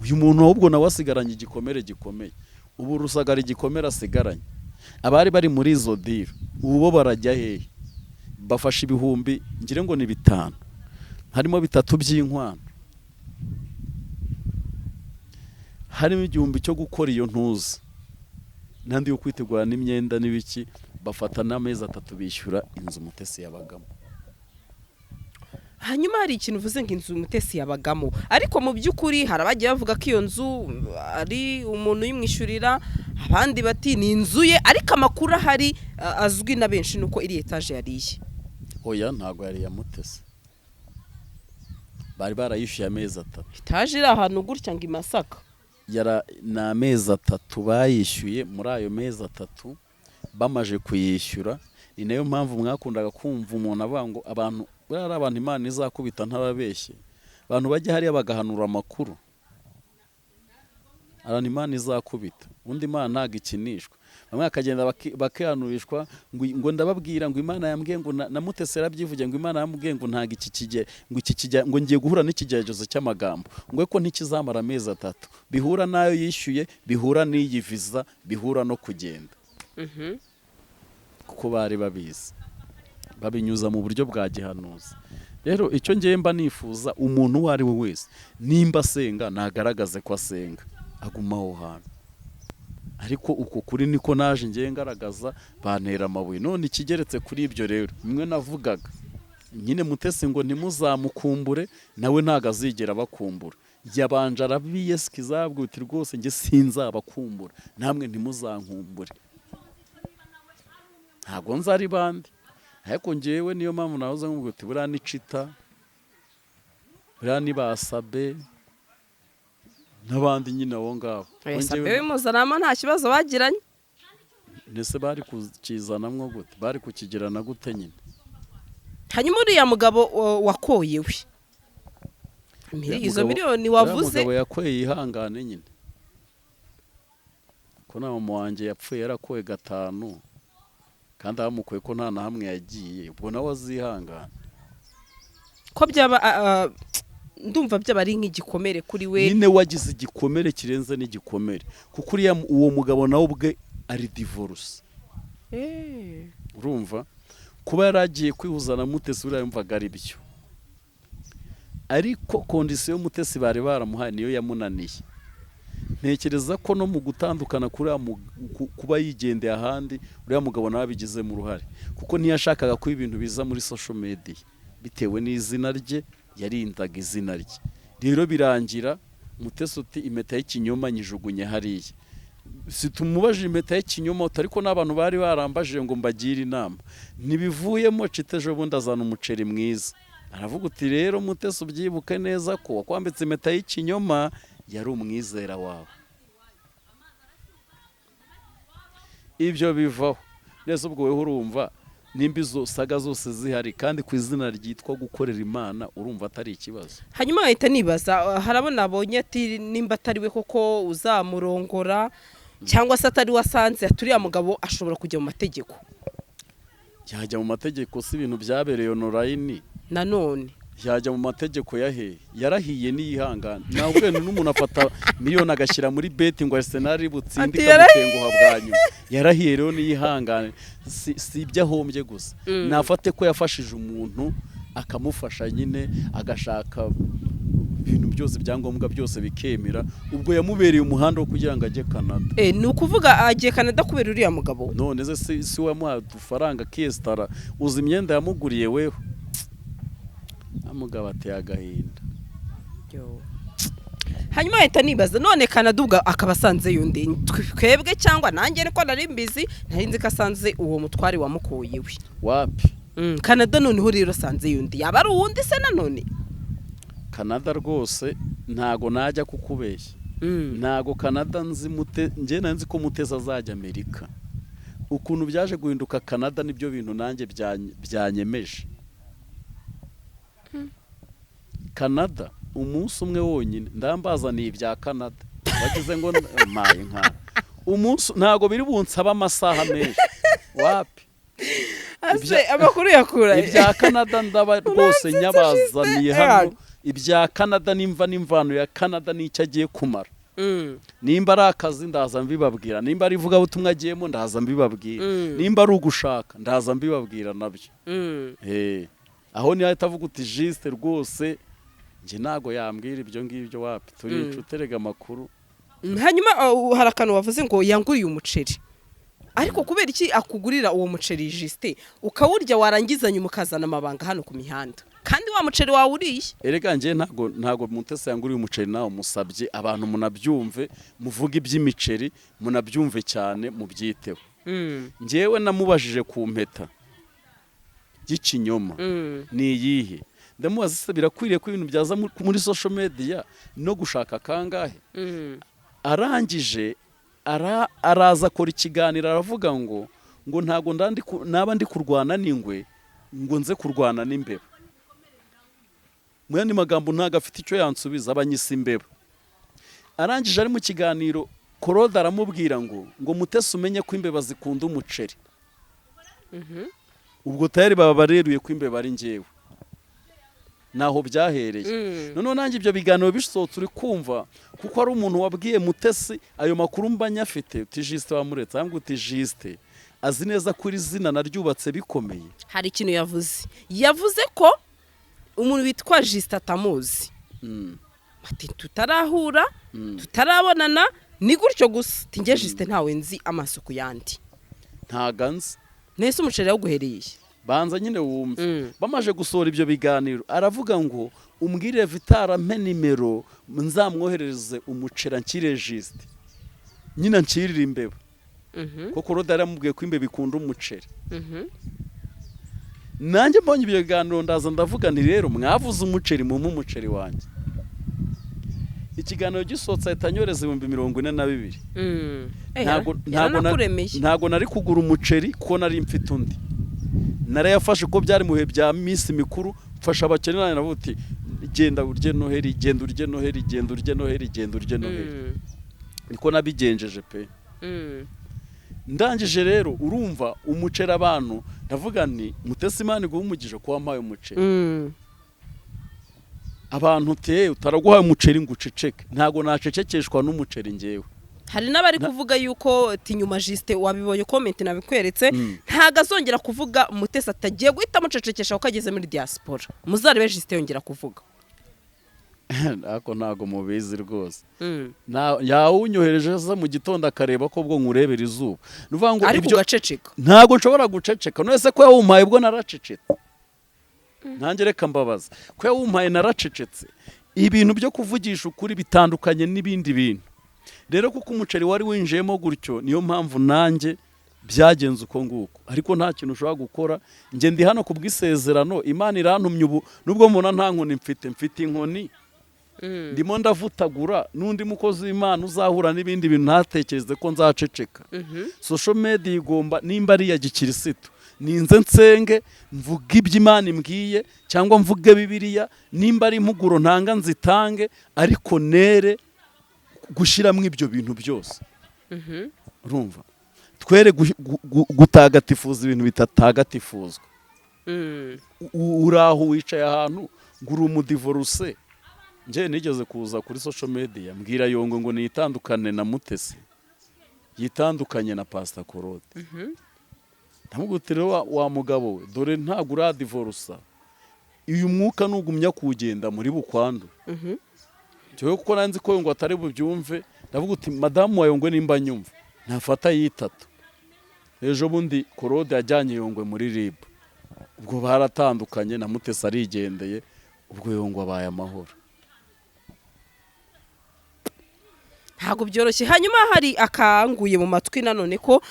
Uyu muntu ahubwo nawe asigaranye igikomere gikomeye. Ubu Rusagara igikomere asigaranye, abari bari muri izo deal ubu bo barajya hehe? Bafashe ibihumbi ngire ngo ni 5, harimo 3 by'inkwano, harimo 1000 cyo gukora iyo ntuzi n'andi yo kwitegura n'imyenda n'ibiki. Bafata n'amezi 3 bishyura inzu Mutesi yabagamo. Hanyuma hari ikintu uvuze ngo inzu Mutesi yabagamo, ariko mu by'ukuri hari abagiye bavuga ko iyo nzu ari umuntu uyimwishyurira, abandi bati ni inzu ye, ariko amakuru ahari azwi na benshi ni uko iri etaje yariye. Oya, ntabwo yari iya Mutesi, bari barayishyuye amezi 3. Etaje iri ahantu gutya ngo i Masaka. Ni amezi 3 bayishyuye. Muri ayo mezi 3 bamaje kuyishyura, ni nayo mpamvu mwakundaga kumva umuntu avuga ngo abantu buriya ari abantu Imana izakubita ntababeshye, abantu bajya hariya bagahanura amakuru, abantu Imana izakubita, undi Imana ntabwo ikinishwa. Bamwe bakagenda bakihanurishwa ngo ndababwira ngo Imana yambwiye ngo na Mutesi yarabyivugiye ngo Imana yambwiye ngo ntabwo iki kige, ngo iki kijya, ngo ngiye guhura n'ikigeragezo cy'amagambo, ngo ko ntikizamara amezi 3, bihura n'ayo yishyuye, bihura n'iyi visa, bihura no kugenda. Kuko bari babizi, babinyuza mu buryo bwa gihanuzi. Rero icyo ngiye mba nifuza, umuntu uwo ari we wese nimba asenga nagaragaze ko asenga, aguma aho hantu. Ariko uko kuri niko naje ngiye ngaragaza, bantera amabuye. None ikigeretse kuri ibyo rero, bimwe navugaga nyine Mutesi ngo ntimuzamukumbure, nawe ntago azigera abakumbura. Yabanje arabiyesikiza uti rwose njye sinzabakumbura, namwe ntimuzankumbure, ntago nzi ari bande. Ariko njyewe niyo mpamvu nahoze nkubwira uti buriya ni Cita, buriya ni Basabe n'abandi nyine abo ngabo. Sabe wimuzanamo nta kibazo bagiranye. Ndetse bari kukizanamwo gute, bari kukigirana gute nyine. Hanyuma uriya mugabo wakoye we, izo miliyoni wavuze, umugabo yakoye yihangane nyine, ko na mama wanjye yapfuye yarakoye 5, kandi abamukoye ko nta na hamwe yagiye, ubwo nawe azihangana. Ko byaba ndumva byaba ari nk'igikomere kuri we. Nyine wagize igikomere kirenze n'igikomere, kuko uriya uwo mugabo nawe ubwe ari divorce. Urumva kuba yaragiye kwihuza na Mutesi buriya yumvaga ari byo, ariko condition Mutesi bari baramuhaye niyo yamunaniye. Ntekereza ko no mu gutandukana kuri kuba yigendeye ahandi, uriya mugabo nawe abigizemo uruhare, kuko ntiyashakaga ko ibintu biza muri social media bitewe n'izina rye, yarindaga izina rye. Rero birangira Mutesi uti impeta y'ikinyoma nyijugunye hariya. Situmubaje impeta y'ikinyoma, ariko n'abantu bari barambajije ngo mbagire inama, ntibivuyemo. Cita ejo bundi azana umuceri mwiza, aravuga uti rero Mutesi ubyibuke neza ko wakwambitse impeta y'ikinyoma yari umwizera wawe. Ibyo bivaho neza. Ubwo wewe urumva nimba izo saga zose zihari kandi ku izina ryitwa gukorera Imana, urumva atari ikibazo. Hanyuma ahita nibaza, harabona abonye ati nimba atari we koko uzamurongora, cyangwa se atari wasanze aturiya mugabo ashobora kujya mu mategeko. Yajya mu mategeko si ibintu byabereye online nanone yajya mu mategeko ya hehe? Yarahiye niyihangana. Ntabwo n'umuntu afata miliyoni agashyira muri beti ngo Arsenal butsinde ikamutenguha bwa nyuma. Yarahiye rero niyihangane, si ibyo ahombye gusa. Nafate ko yafashije umuntu akamufasha nyine, agashaka Ibintu byose, ibyangombwa byose bikemera. Ubwo yamubereye umuhanda wo kugira ngo ajye Canada. Ni ukuvuga agiye Canada kubera uriya mugabo? None se si wamuhaye udufaranga akiyesitara? Uzi imyenda yamuguriye weho? Amugabo ateye agahinda. Hanyuma ahita nibaza, none Canada ubwo akaba asanze yundi twebwe cyangwa nanjye niko nari mbizi, nari nzi ko asanze uwo mutware wamukuye iwe. Wapi. Canada noneho rero asanze yundi, yaba ari uwundi se nanone? Canada rwose ntago najya kukubeshya. Ntago Canada nzi mute, njye nzi ko Mutesi azajya Amerika. Ukuntu byaje guhinduka Canada nibyo bintu nanjye byanyemeje. Canada umunsi umwe wonyine ndambazaniye ibya Canada, wagize ngo maye nka umunsi, ntago biri bunsaba amasaha menshi, wapi. Ase amakuru yakura? Ibya Canada ndaba rwose nyabazaniye hano. Ibya Canada nimva n'imvano ya Canada n'icyo agiye kumara. Nimba ari akazi ndaza mbibabwira, nimba ari ivugabutumwa agiyemo ndaza mbibabwira, nimba ari ugushaka ndaza mbibabwira nabyo. Aho niho ahita avuga uti Juste rwose njye ntago yambwira ibyo ngibyo, wapi, turi inshuti erega amakuru. Hanyuma hari akantu wavuze ngo yanguriye umuceri, ariko kubera iki akugurira uwo muceri Juste, ukawurya, warangiza nyuma ukazana amabanga hano ku mihanda kandi wa muceri wawuriye? Erega njye ntago Mutesi yanguriye umuceri nawe musabye abantu munabyumve, muvuge iby'imiceri munabyumve cyane, mubyiteho. Njyewe namubajije ku mpeta y'ikinyoma ni iyihe, ndamubaza se birakwiriye ko ibintu byaza muri social media no gushaka kangahe? Arangije araza akora ikiganiro, aravuga ngo ntago naba ndi kurwana n'ingwe ngo nze kurwana n'imbeba. Mu yandi magambo ntago afite icyo yansubiza, abanyisa imbeba. Arangije ari mu kiganiro, Korode aramubwira ngo Mutesi umenye ko imbeba zikunda umuceri. Ubwo tayari baba bareruye ko imbeba ari njyewe, naho byahereye. Noneho nanjye ibyo biganiro bisohotse, uri kumva, kuko ari umuntu wabwiye Mutesi ayo makuru mba nyafite, uti Juste wamuretse, ahubwo uti Juste azi neza ko iri zina naryubatse bikomeye. Hari ikintu yavuze ko umuntu witwa Juste atamuzi, ati tutarahura, tutarabonana, ni gutyo gusa, ati njye Juste ntawe nzi amaso ku yandi. Ntago anzi. Nese umuceri yawuguhereye? Banza nyine wumve. Bamaze gusohora ibyo biganiro, aravuga ngo umbwire Vitara mpe nimero nzamwoherereze umuceri ankire Juste nyine ancirire imbeba, kuko Roda yaramubwiye ko imbeba ikunda umuceri. Nanjye mbonye ibyo biganiro ndaza ndavuga nti rero mwavuze umuceri, mumpe umuceri wanjye. Ikiganiro gisohotse ahita anyoreza 42,000. Yaranakuremeye. Ntago nari kugura umuceri kuko nari mfite undi, narayafashe uko byari mu bihe bya minsi mikuru, mfasha abakene. Nanjye navuga uti genda urye Noheli, genda urye Noheli, genda urye Noheli, genda urye Noheli. Niko nabigenjeje pe. Ndangije rero urumva umuceri abantu, ndavuga nti Mutesi Imana iguhe umugisha ko wampaye umuceri. Abantu te utaraguhaye umuceri ngo uceceke, ntago nacecekeshwa n'umuceri njyewe. Hari n'abari kuvuga yuko tinyuma Juste, wabibonye comment nabikweretse, ntago azongera kuvuga Mutesi, atagiye guhita amucecekesha kuko ageze muri diaspora. Muzarebe Juste yongera kuvuga. Ariko ntago mubizi rwose. Yawunyohereje aza mu gitondo akareba ko ubwo nkurebera izuba. Ni ukuvuga ngo ariko ibyo ugaceceka. Ntago nshobora guceceka. None se ko yawumpaye ubwo naracecetse? Nanjye reka mbabaza, ko yawumpaye naracecetse? Ibintu byo kuvugisha ukuri bitandukanye n'ibindi bintu rero, kuko umuceri wari winjiyemo gutyo, niyo mpamvu nanjye byagenze uko nguko. Ariko nta kintu ushobora gukora, njye ndi hano ku bw'isezerano. Imana irantumye ubu, nubwo mubona nta nkoni mfite, mfite inkoni, ndimo ndavutagura n'undi mukozi w'Imana uzahura n'ibindi bintu ntatekereze ko nzaceceka. Social media igomba, nimba ari iya gikirisitu, ninze nsenge mvuge ibyo Imana imbwiye cyangwa mvuge Bibiliya, nimba ari impuguro ntanga nzitange, ariko nere gushyiramo ibyo bintu byose. Urumva, twere gutagatifuza ibintu bitatagatifuzwa. Uri aho wicaye ahantu ngo uri umudivoruse. Njye nigeze kuza kuri social media mbwira Yongwe ngo niyitandukane na Mutesi, yitandukanye na Pastor Korode. Ndamubwira uti rero wa mugabo we, dore ntabwo uradivorusa, uyu mwuka nugumya kuwugenda muri bukwandu. Cyo kuko nanzi ko ngo atari bubyumve, ndavuga uti madamu wa Yongwe nimba nyumva ntafata yitatu. Ejo bundi Korode yajyanye Yongwe muri RIB, ubwo baratandukanye na Mutesi arigendeye, ubwo Yongwe abaye amahoro. Ntabwo byoroshye. Hanyuma hari akanguye mu matwi nanone ko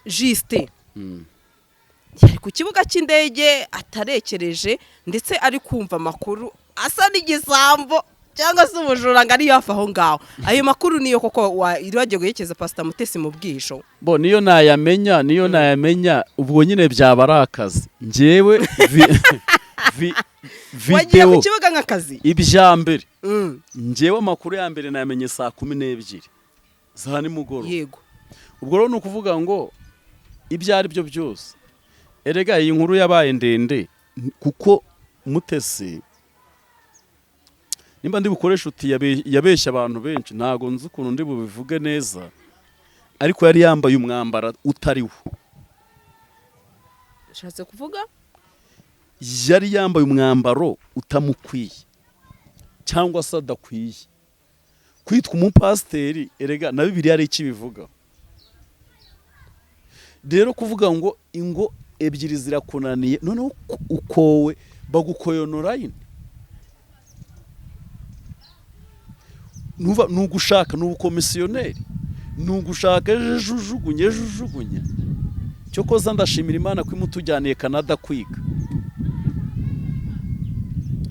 Justin yari ku kibuga cy'indege atarekereje, ndetse ari kumva amakuru asa n'igisambo cyangwa se ubujura ngo ari hafi aho ngaho. Ayo makuru niyo koko wagiye guherekeza Pastor Mutesi mu bwisho? Bo niyo nayamenya, niyo nayamenya ubwo nyine byaba ari akazi. Njyewe Wagiye ku video kibuga nk'akazi? Ibya mbere, njyewe amakuru ya mbere nayamenye saa 12 za nimugoroba. Ubwo rero ni ukuvuga ngo ibyo ari byo byose, erega iyi nkuru yabaye ndende kuko Mutesi nimba ndi bukoresha uti yabeshya abantu benshi, ntago nzi ukuntu ndi bubivuge neza, ariko yari yambaye umwambaro utari wo. Ushatse kuvuga? Yari yambaye umwambaro utamukwiye cyangwa se adakwiye kwitwa umupasiteri. Erega na Bibiliya ari ikibivuga. Rero kuvuga ngo ingo ebyiri zirakunaniye, noneho ukowe bagukoyonora nyine, ni ugushaka, ni ubukomisiyoneri, ni ugushaka ejo ujugunye, ejo ujugunye. Cyokoza ndashimira Imana ko imutujyaniye Canada kwiga.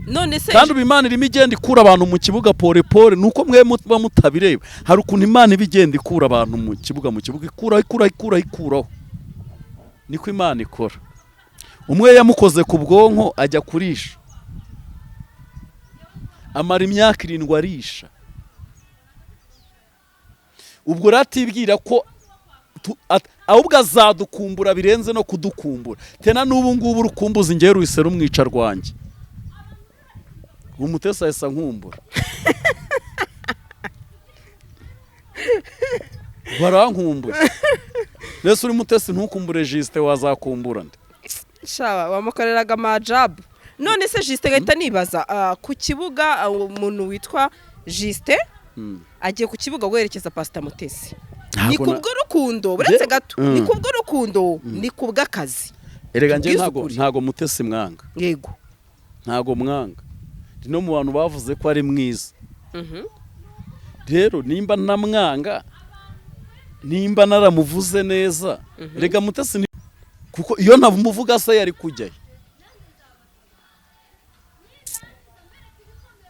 None se kandi ubu Imana irimo igenda ikura abantu mu kibuga pole pole, nuko mwe muba mutabireba. Hari ukuntu Imana iba igenda ikura abantu mu kibuga, mu kibuga, ikuraho, ikuraho, ikuraho, ikuraho. Niko Imana ikora. Umwe yamukoze ku bwonko ajya kurisha, amara imyaka 7 arisha. Ubwo ratibwira ko ahubwo azadukumbura birenze no kudukumbura. Tena n'ubu ngubu urukumbuzi ngewe ruhise rumwica rwanjye. Umutesi ahise ankumbura. Barankumbura. Nese uri Mutesi ntukumbure Justin, wazakumbura nde? Shaba wamukoreraga majabu. None se Justin gahita nibaza, ku kibuga umuntu witwa Justin agiye ku kibuga guherekeza Pastor Mutesi. Ni kubw'urukundo, buretse gato, ni kubw'urukundo, ni kubw'akazi. Erega nje ntago Mutesi mwanga. Yego. Ntago mwanga. No mu bantu bavuze ko ari mwiza. Rero nimba namwanga, nimba naramuvuze neza, rega Mutesi kuko iyo ntamuvuga se yari kujyayo.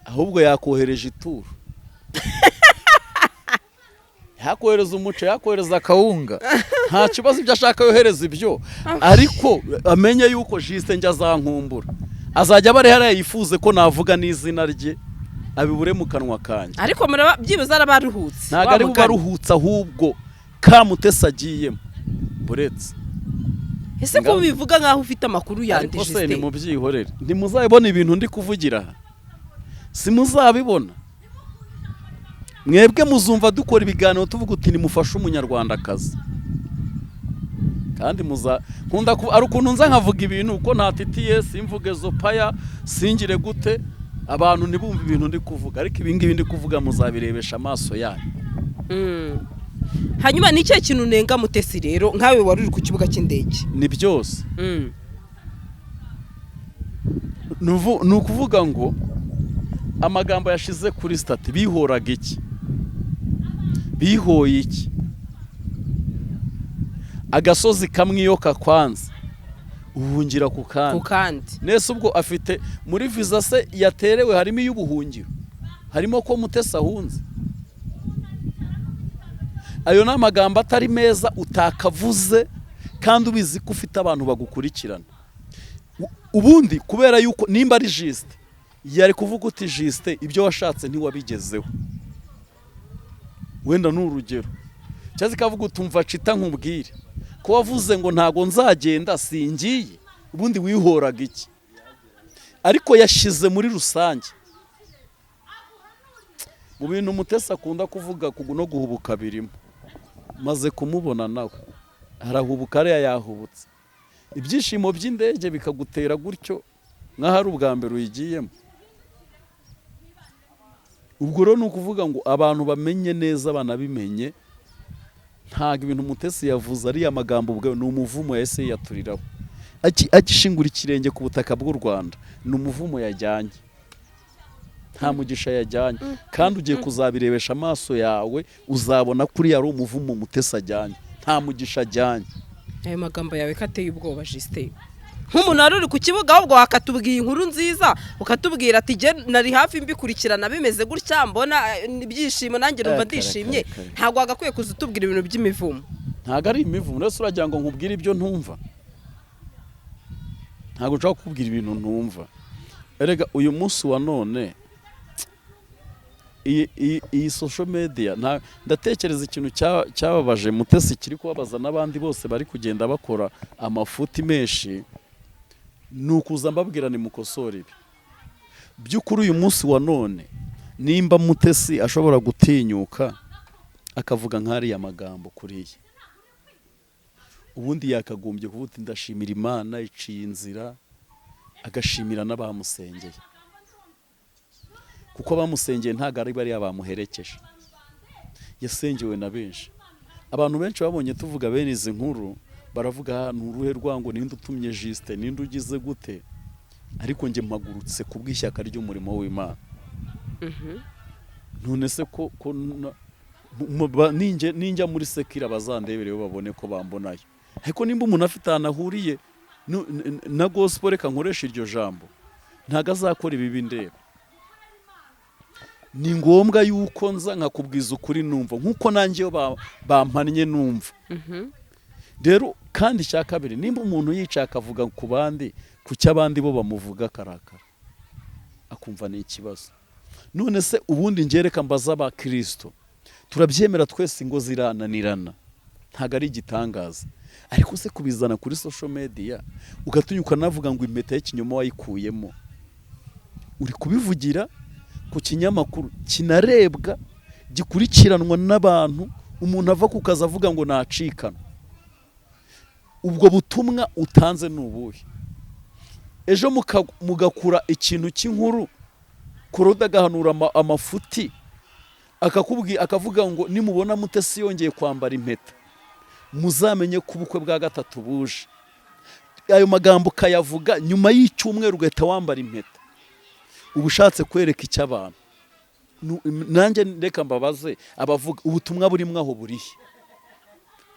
Ahubwo yakohereje ituro. Yakohereza umuco, yakohereza akawunga. Nta kibazo ibyo ashaka yohereza ibyo. Ariko amenye yuko Justin njya azankumbura. Azajya bari hariya yifuze ko navuga n'izina rye, abibure mu kanwa kanjye. Ariko byibuze arabaruhutse. Ntago ari bubaruhutse, ahubwo ka Mutesi agiyemo. Buretse. Ese ko bivuga nkaho ufite amakuru yandi Justin? Ariko se nimubyihorere. Ntimuzabibona ibintu ndi kuvugira aha. Simuzabibona. Mwebwe muzumva dukora ibiganiro tuvuga uti nimufashe umunyarwandakazi. Kandi nkunda ari ukuntu nza nkavuga ibintu uko ntatitiye, simvuge zopaya, singire gute, abantu ntibumve ibintu ndi kuvuga, ariko ibi ngibi ndi kuvuga muzabirebesha amaso yanyu. Hanyuma ni ikihe kintu unenga Mutesi rero nkawe wari uri ku kibuga cy'indege? Ni byose. Ni ukuvuga ngo amagambo yashize kuri stati bihoraga iki? Bihoye iki? Agasozi kamwe iyo kakwanze ubuhungira ku kandi. Nese ubwo afite muri visa se yaterewe harimo iy'ubuhungiro, harimo ko Mutesi ahunze. Ayo ni amagambo atari meza utakavuze kandi ubizi ko ufite abantu bagukurikirana. Ubundi kubera yuko nimba ari Justin yari kuvuga uti Justin ibyo washatse ntiwabigezeho, wenda ni urugero, cyangwa ikavuga utumva cita nkubwire ko wavuze ngo ntago nzagenda singiye, ubundi wihoraga iki? Ariko yashize muri rusange mu bintu Mutesi akunda kuvuga no guhubuka birimo. Maze kumubona nawe arahubuka, ariya yahubutse. Ibyishimo by'indege bikagutera gutyo nkaho ari ubwa mbere uyigiyemo. Ubwo rero ni ukuvuga ngo abantu bamenye neza, banabimenye, ntabwo ibintu Mutesi yavuze ariya magambo ubwayo ni umuvumo yahise yiyaturiraho. Agishingura ikirenge ku butaka bw'u Rwanda ni umuvumo yajyanye, nta mugisha yajyanye. Kandi ugiye kuzabirebesha amaso yawe, uzabona kuriya ari umuvumo Mutesi ajyanye, nta mugisha ajyanye. Ayo magambo yawe ko ateye ubwoba, Justin, nk'umuntu wari uri ku kibuga, ahubwo wakatubwiye inkuru nziza, ukatubwira ati jye nari hafi mbikurikirana bimeze gutya, mbona ibyishimo, nanjye numva ndishimye. Ntabwo wagakwiye kuza utubwira ibintu by'imivumo. Ntabwo ari imivumo. Uretse uragira ngo nkubwire ibyo ntumva? Ntabwo nshobora kukubwira ibintu ntumva. Erega uyu munsi wa none iyi social media, ndatekereza ikintu cyababaje Mutesi kiri kubabaza n'abandi bose bari kugenda bakora amafuti menshi, ni ukuza mbabwira ni mukosore ibi. By'ukuri uyu munsi wa none nimba Mutesi ashobora gutinyuka akavuga nk'ariya magambo kuriya, ubundi yakagombye kuvuga uti ndashimira Imana iciye inzira, agashimira n'abamusengeye, kuko abamusengeye ntabwo ari bariya bamuherekeje, yasengewe na benshi. Abantu benshi babonye tuvuga bene izi nkuru baravuga: "Ah, ni uruhe rwango? Ninde utumye Justin? Ninde ugize gute?" Ariko njye mpagurutse ku bw'ishyaka ry'umurimo w'Imana. None se ko ninjya muri sekira bazandebere babone ko bambonayo? Ariko nimba umuntu afite ahantu ahuriye na gospel, reka nkoresha iryo jambo, ntabwo azakora ibibi ndeba. Ni ngombwa yuko nza nkakubwiza ukuri numva, nkuko nanjye iyo bampannye numva. Rero kandi icya kabiri, nimba umuntu yicaye akavuga ku bandi, ku cyo abandi bo bamuvuga akarakara akumva ni ikibazo. None se ubundi ngereka mbaza abakirisito, turabyemera twese ingo zirananirana, ntabwo ari igitangaza. Ariko se kubizana kuri social media, ugatinyuka navuga ngo impeta y'ikinyoma wayikuyemo, uri kubivugira ku kinyamakuru kinarebwa, gikurikiranwa n'abantu, umuntu ava ku kazi avuga ngo nacikana, ubwo butumwa utanze ni ubuhe? Ejo mugakura ikintu cy'inkuru, Korode agahanura amafuti, akakubwira, akavuga ngo nimubona Mutesi yongeye kwambara impeta muzamenye ko ubukwe bwa gatatu buje. Ayo magambo ukayavuga nyuma y'icyumweru ugahita wambara impeta, uba ushatse kwereka icyo abantu? Nanjye reka mbabaze abavuga, ubutumwa burimo aho burihe?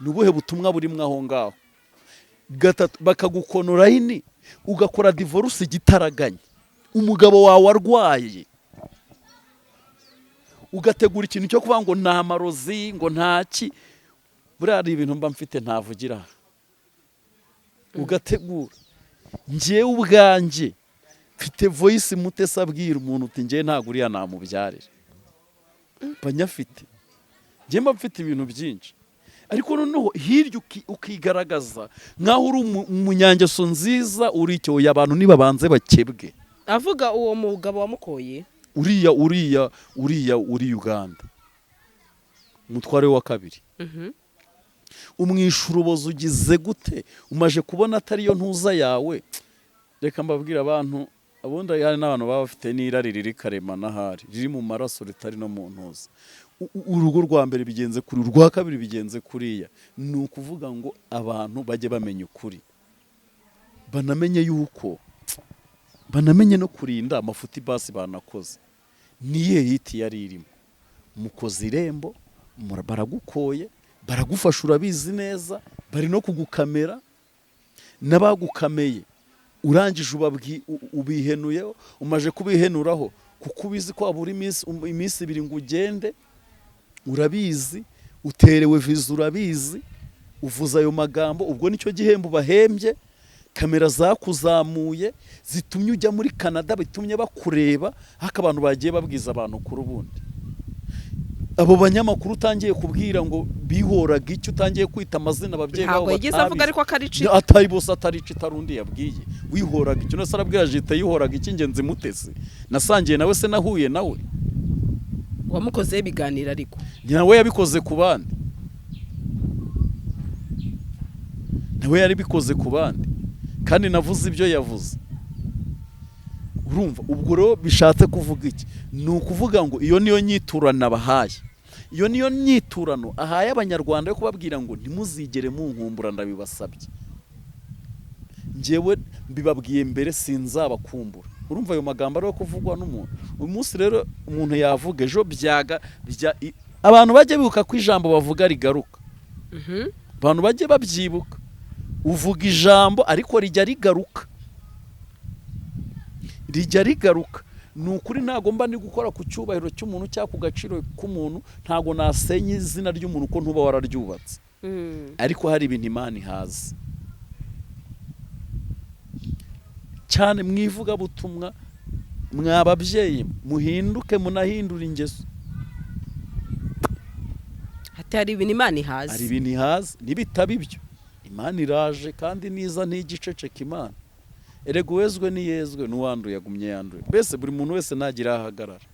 Ni ubuhe butumwa burimo aho ngaho? Gatatu bakagukonora ini, ugakora divorce igitaraganya, umugabo wawe arwaye, ugategura ikintu cyo kuvuga ngo nta marozi, ngo ntaki. Buriya hari ibintu mba mfite ntavugira aha. Ugategura, njyewe ubwanjye mfite voice Mutesi abwira umuntu uti njyewe ntabwo uriya namubyarira, mba nyafite. Njye mba mfite ibintu byinshi. Ariko noneho hirya ukigaragaza nk'aho uri umunyangeso nziza, uri icyo. Abantu nibabanze bakebwe. Avuga uwo mugabo wamukoye? Uriya uri Uganda, umutware we wa kabiri. Umwisha urubozo, ugize gute, umaje kubona atariyo ntuza yawe. Reka mbabwire abantu, ubundi hari n'abantu baba bafite n'irari riri karemano, ahari riri mu maraso, ritari no mu ntuza. Urugo rwa mbere bigenze kuri, urwa kabiri bigenze kuriya. Ni ukuvuga ngo abantu bajye bamenya ukuri, banamenye yuko banamenye no kurinda amafuti basi banakoze. Niye hiti yari irimo mukoze irembo, baragukoye, baragufasha, urabizi neza, bari no kugukamera n'abagukameye. Urangije ubihenuyeho, umaje kubihenuraho kuko ubizi ko wabura iminsi 2 ngo ugende, urabizi uterewe viza, urabizi uvuze ayo magambo, ubwo nicyo gihembo bahembye. Kamera zakuzamuye zitumye ujya muri Canada, bitumye bakureba, ariko abantu bagiye babwiza abantu kuri ubundi. Abo banyamakuru utangiye kubwira ngo bihoraga icyo, utangiye kwita amazina ababyeyi Ntabwo babo yigeze avuga batabizi. Ariko akarici. Atari bose, atari itari undi yabwiye wihoraga icyo. Nese arabwira jita yihoraga icy'ingenzi? Mutesi nasangiye nawe se, nahuye nawe? Wamukozeho ibiganiro ariko. Nawe yabikoze ku bandi, nawe yarabikoze ku bandi, kandi navuze ibyo yavuze. Urumva ubwo rero bishatse kuvuga iki? Ni ukuvuga ngo iyo niyo nyiturano abahaye, iyo niyo nyiturano ahaye Abanyarwanda yo kubabwira ngo ntimuzigere munkumbura, ndabibasabye, njyewe mbibabwiye mbere, sinzabakumbura. Urumva ayo magambo ariyo kuvugwa n'umuntu uyu munsi. Rero umuntu yavuga ejo byaga bya abantu bajye bibuka ko ijambo bavuga rigaruka. Abantu bajye babyibuka, uvuga ijambo ariko rijya rigaruka, rijya rigaruka. Ni ukuri, ntabwo mba ndi gukora ku cyubahiro cy'umuntu cyangwa ku gaciro k'umuntu, ntabwo nasenya izina ry'umuntu ko ntuba wararyubatse. Ariko hari ibintu Imana ihazi cyane mu ivugabutumwa. Mwa babyeyi, muhinduke, munahindura ingeso. Ati hari ibintu Imana ihazi. Hari ibintu ihazi, nibitaba ibyo Imana iraje, kandi niza ntigiceceka. Imana erega uwezwe niyezwe, n'uwanduye agumye yanduye. Mbese buri muntu wese nagira aho ahagarara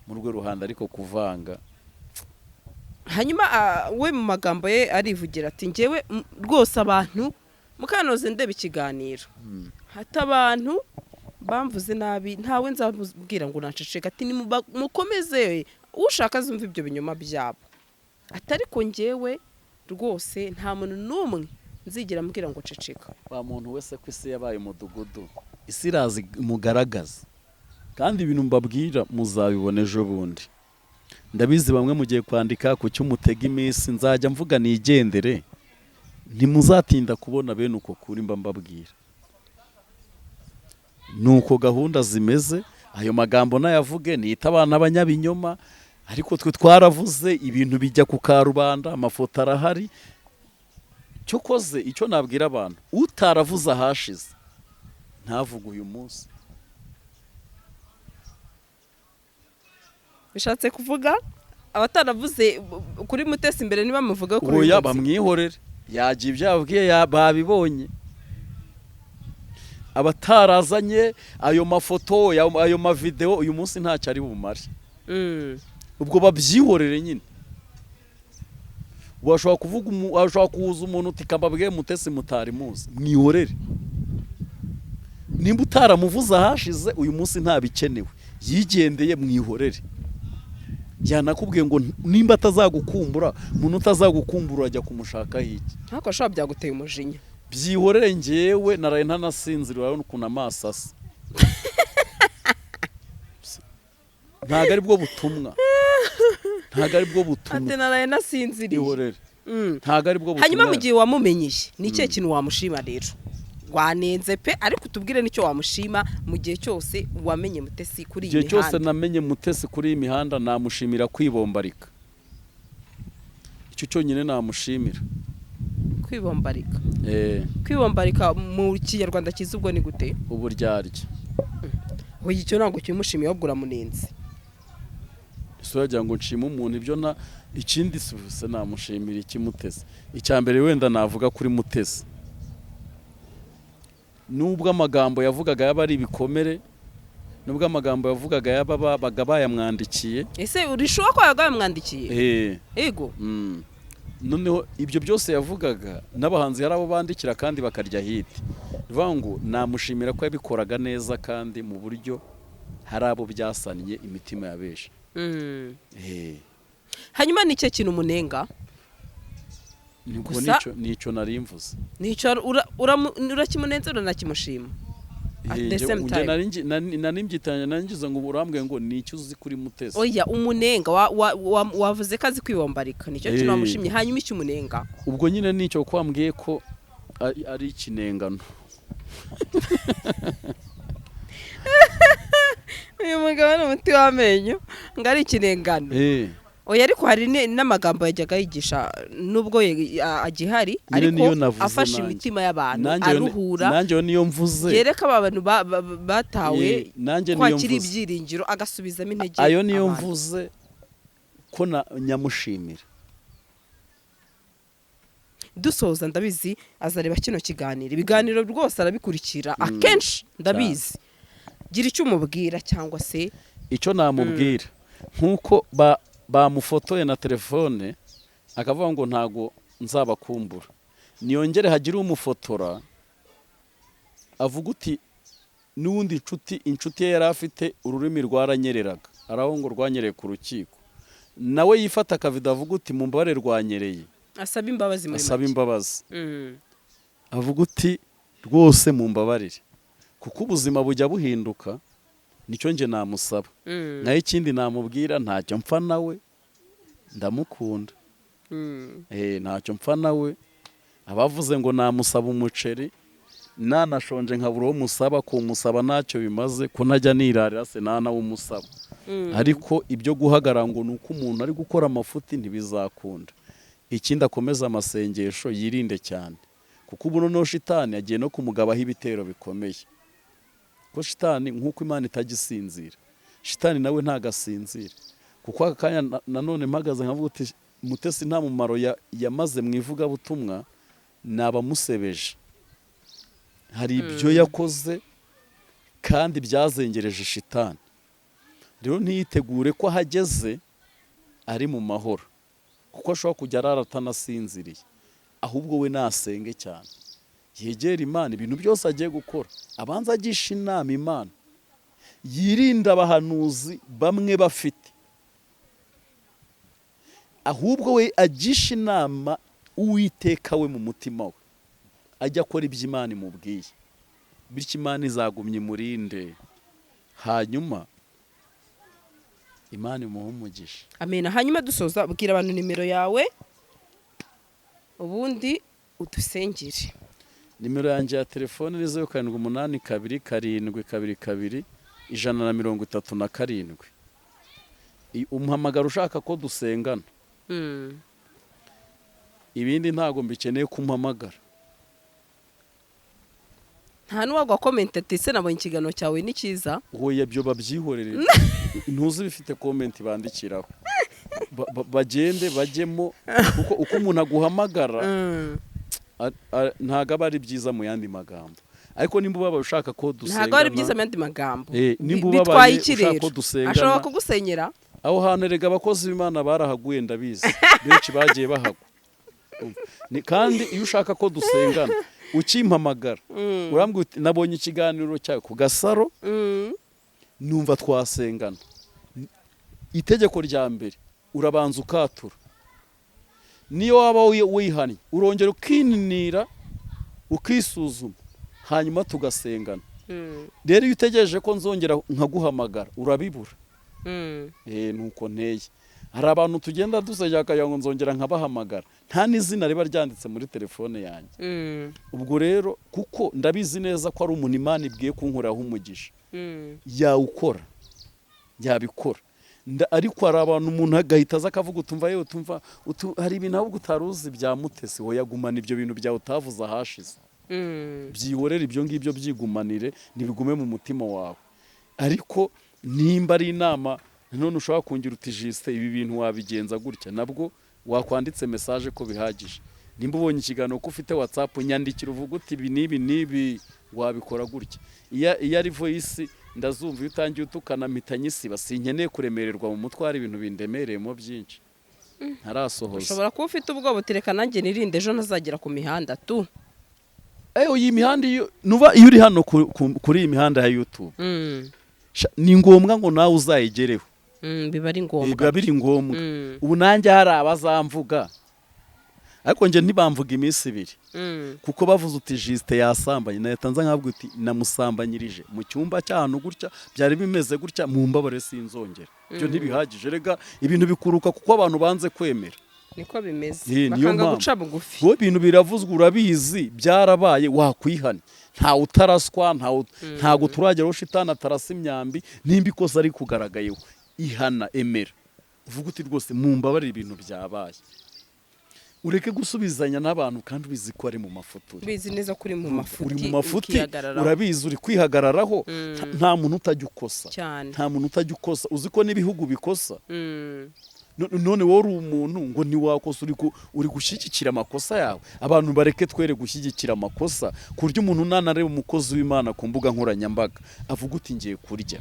mu rwe ruhande, ariko kuvanga. Hanyuma we mu magambo ye arivugira ati: "Njyewe rwose abantu mukanoze ndeba ikiganiro, hata abantu bamvuze nabi, ntawe nzabwira ngo naceceka." Ati: "Mukomeze, ushaka azumva ibyo binyoma byabo." Ati: "Ariko njyewe rwose nta muntu n'umwe nzigera mbwira ngo ceceka." Wa muntu wese, ko isi yabaye umudugudu, isi irazi mugaragaza, kandi ibintu mbabwira muzabibona ejo bundi. Ndabizi bamwe mugiye kwandika ku cyo mutega iminsi, nzajya mvuga nigendere, ntimuzatinda kubona bene uko kuri mba mbabwira. Nuko gahunda zimeze. Ayo magambo nayavuge, nita abana abanyabinyoma, ariko twe twaravuze, ibintu bijya ku karubanda, amafoto arahari. Cyokoze icyo nabwira abantu, utaravuze ahashize ntavuge uyu munsi. Bishatse kuvuga abataravuze kuri Mutesi imbere ntibamuvuge kuri uyu Oya, munsi. Bamwihorere, yagiye, ibyo yababwiye babibonye. Abatarazanye ayo mafoto, ayo mavideo, uyu munsi ntacyo ari bumare. Ubwo babyihorere nyine. Washobora kuvuga washobora kuhuza umuntu uti: "Kambabwiye Mutesi mutari muzi." Mwihorere, nimba utaramuvuze ahashize, uyu munsi ntabikenewe, yigendeye, mwihorere. Yanakubwiye ngo nimba atazagukumbura, umuntu utazagukumbura urajya kumushakaho iki? Ariko ashobora byaguteye umujinya. Byihorere, njyewe naraye ntanasinzira, urabona ukuntu amaso asa. Ntabwo ari bwo butumwa, ntabwo ari bwo Ati butumwa. naraye nasinziriye. Ihorere, ntabwo ari bwo butumwa. Hanyuma mu gihe wamumenyeye, ni ikihe kintu wamushima? Rero wanenze pe, ariko utubwire n'icyo wamushima mu gihe cyose wamenye Mutesi kuri iyi Igihe cyose mihanda. namenye Mutesi kuri iyi mihanda, namushimira kwibombarika, icyo cyonyine namushimira. Kwibombarika? Eh. Kwibombarika mu Kinyarwanda cyiza ubwo ni gute? Uburyarya. Oya, icyo ntabwo kimushimiye, ahubwo uramunenze. Ese uragira ngo nshime umuntu ibyo na ikindi se namushimira iki Mutesi? Icya mbere wenda navuga kuri Mutesi, nubwo amagambo yavugaga yaba ari ibikomere, nubwo amagambo yavugaga yaba babaga bayamwandikiye. Ese urishuwa ko yabaga yamwandikiye? Eh. Ego. Noneho ibyo byose yavugaga, n'abahanzi hari abo bandikira kandi bakarya hit. Bivuga ngo namushimira ko yabikoraga neza kandi mu buryo hari abo byasannye imitima ya benshi. Eh. Hanyuma ni ikihe kintu umunenga? Nibwo Gusa nicyo nari mvuze. Nicyo urakimunenze, uranakimushima at Eh, the same njye time. nari mbyitanye, nari ngize ngo urambwiye ngo ni icyo uzi kuri Mutesi. Oya, umunenga wavuze ko azi kwibombarika, nicyo kintu Eh. wamushimye. Hanyuma icyo umunenga? Ubwo nyine nicyo, ko wambwiye ko ari ikinengano. Uyu mugabo ni umuti w'amenyo, ngo ari ikinengano. Eh. Oya, ariko hari n'amagambo yajyaga yigisha nubwo agihari, Nyine ariko niyo navuze afasha nanjye. imitima y'abantu, Nanjye aruhura, nanjye yo niyo mvuze. yereka aba bantu batawe Eh, nanjye ko niyo hakiri mvuze. ibyiringiro, agasubizamo intege Ayo niyo abantu. mvuze ko na nyamushimira. Dusoza, ndabizi azareba kino kiganiro, ibiganiro rwose arabikurikira akenshi, ndabizi. Gira icyo umubwira cyangwa se Icyo namubwira, nk'uko bamufotoye na telefone akavuga ngo ntago nzabakumbura, niyongere hagire umufotora avuga uti N'ubundi inshuti ye yari afite ururimi rwaranyereraga, araho ngo rwanyereye ku rukiko, nawe yifata akavido avuga uti: "Mumbabare, rwanyereye." Asaba imbabazi muri Asaba make. imbabazi. Avuga uti: "Rwose mumbabarire," kuko ubuzima bujya buhinduka. Nicyo nge namusaba. Naho ikindi namubwira, ntacyo mpfa nawe, ndamukunda. Ntacyo mpfa nawe. Abavuze ngo namusaba umuceri, nanashonje nkabura uwo musaba, kumusaba ntacyo bimaze, ko ntajya nirarira se ntanawumusaba. Ariko ibyo guhagarara ngo ni uko umuntu ari gukora amafuti, ntibizakunda. Ikindi, akomeza amasengesho, yirinde cyane, kuko ubu noneho shitani agiye no kumugabaho ibitero bikomeye, ko shitani, nk'uko Imana itajya isinzira, shitani nawe ntagasinzira. Kuko aka kanya nanone mpagaze nkavuga uti: "Mutesi nta mumaro yamaze mu ivugabutumwa," nabamusebeje. Hari ibyo yakoze kandi byazengereje shitani. Rero ntiyitegure ko ahageze ari mu mahoro, kuko ashobora kujya arara atanasinziriye. Ahubwo we nasenge cyane, yegere Imana. Ibintu byose agiye gukora, abanza agisha inama Imana, yirinde abahanuzi bamwe bafite, ahubwo we agisha inama Uwiteka we mu mutima we, ajya akora ibyo Imana imubwiye. Bityo Imana izagumya imurinde, hanyuma Imana imuhe umugisha. Amena. Hanyuma dusoza, bwira abantu nimero yawe, ubundi udusengere. Nimero yanjye ya telefone ni 0782 722 137. Umuhamagara ushaka ko dusengana. Ibindi ntabwo mbikeneye kumpamagara. Nta n'uwagwa comment ati: "Ese nabonye ikiganiro cyawe, ni cyiza"? Oya, ibyo babyihorere, ntuzi bifite comment bandikiraho. Bagende bajyemo, kuko uko umuntu aguhamagara ntabwo aba ari byiza mu yandi magambo. Ariko nimba ubabaye ushaka ko dusengana, Ntabwo ari byiza mu yandi magambo. Nimba Bitwaye ubabaye iki ushaka rero? ko dusengana, Ashobora kugusenyera. Aho hantu erega abakozi b'Imana barahaguye, ndabizi, benshi bagiye bahagwa. Kandi iyo ushaka ko dusengana, ukimpamagara urambwira uti: "Nabonye ikiganiro cyawe ku Gasaro, numva twasengana." Itegeko rya mbere, urabanza ukatura. Niyo waba wihannye, urongera ukininira, ukisuzuma, hanyuma tugasengana. Rero iyo utegereje ko nzongera nkaguhamagara, urabibura. Nuko nteye. Hari abantu tugenda dusengera bakagira ngo nzongera nkabahamagara, nta n'izina riba ryanditse muri telefone yanjye. Ubwo rero, kuko ndabizi neza ko ari umuntu Imana ibwiye kunkoreraho umugisha, yawukora, yabikora. Ariko hari abantu umuntu agahita aza akavuga: "Utumva yewe, utumva hari ibintu ahubwo utari uzi bya Mutesi." Hoya, gumana ibyo bintu byawe utavuze ahashize. Byihorere ibyo ngibyo, byigumanire, ntibigume mu mutima wawe. Ariko nimba ari inama none ushobora kungira uti: "Jisite, ibi bintu wabigenza gutya," nabwo wakwanditse message ko bihagije. Nimba ubonye ikiganiro, ko ufite WhatsApp, nyandikira uvuga uti: "Ibi n'ibi n'ibi wabikora gutya." Iyo ari voice ndazumva. Iyo utangiye utukana, mpita nyisiba. Sinkeneye kuremererwa mu mutwe, hari ibintu bindemereyemo byinshi ntarasohoza. Ushobora kuba ufite ubwoba, utereka nanjye nirinde ejo ntazagera ku mihanda tu. Iyi mihanda, iyo nuba iyo uri hano kuri iyi mihanda ya YouTube, ni ngombwa ngo nawe uzayigereho. Biba ari ngombwa. Biba biri ngombwa. Ubu nanjye hari abazamvuga, ariko njye ntibamvuga iminsi 2, kuko bavuze uti: "Jisite yasambanye," nahita nza nkabwira uti: "Namusambanyirije mu cyumba cy'ahantu gutya, byari bimeze gutya, mu mbabare, sinzongera." Ibyo ntibihagije? Rega ibintu bikuruka kuko abantu banze kwemera. Niko bimeze. Niyo Bakanga mpamvu. guca bugufi. Wowe ibintu biravuzwe, urabizi, byarabaye, wakwihana. Ntawe utaraswa, ntago turagera aho shitani atarasa imyambi. Nimba ikosa ari kugaragayeho, ihana, emera, uvuga uti: "Rwose mumbabarire, ibintu byabaye." Ureke gusubizanya n'abantu kandi ubizi ko ari mu mafuti. Ubizi neza ko uri mu mafuti. Uri mu mafuti. Ukihagararaho. Urabizi, uri kwihagararaho. Nta muntu utajya ukosa. Cyane. Nta muntu utajya ukosa. Uzi ko n'ibihugu bikosa? None wowe uri umuntu ngo ntiwakosa, uri gushyigikira amakosa yawe. Abantu bareke twere gushyigikira amakosa, ku buryo umuntu nanareba umukozi w'Imana ku mbuga nkoranyambaga avuga uti: "Ngiye kurya,"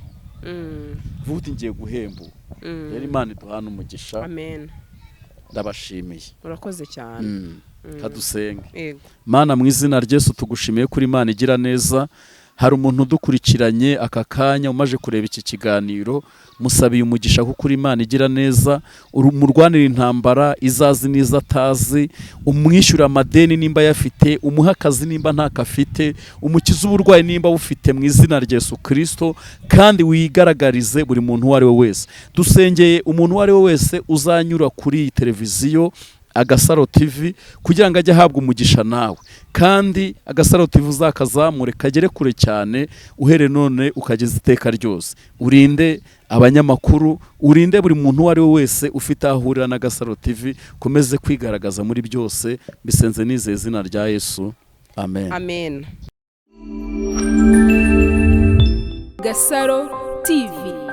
avuga uti: "Ngiye guhembuka." Rero Imana iduhana umugisha. Amen. Ndabashimiye. Urakoze cyane. Kadusenge. Yego. Mana, mu izina rya Yesu, tugushimiye kuri Imana igira neza. Hari umuntu udukurikiranye aka kanya umaze kureba iki kiganiro, musabiye umugisha kuko uri Imana igira neza. Murwanira intambara izazi n'izo atazi, umwishyura amadeni nimba ayafite, umuhe akazi nimba ntako afite, umukize uburwayi nimba bufite, mu izina rya Yesu Kirisito. Kandi wigaragarize buri muntu uwo ari we wese. Dusengeye umuntu uwo ari we wese uzanyura kuri iyi televiziyo Agasaro TV kugira ngo ajye ahabwa umugisha nawe, kandi Agasaro TV uzakazamure kagere kure cyane, uhere none ukageza iteka ryose. Urinde abanyamakuru, urinde buri muntu uwo ari we wese ufite aho ahurira n'Agasaro TV, ukomeze kwigaragaza muri byose. Mbisenze nizeye izina rya Yesu, amen. Amen. Gasaro TV.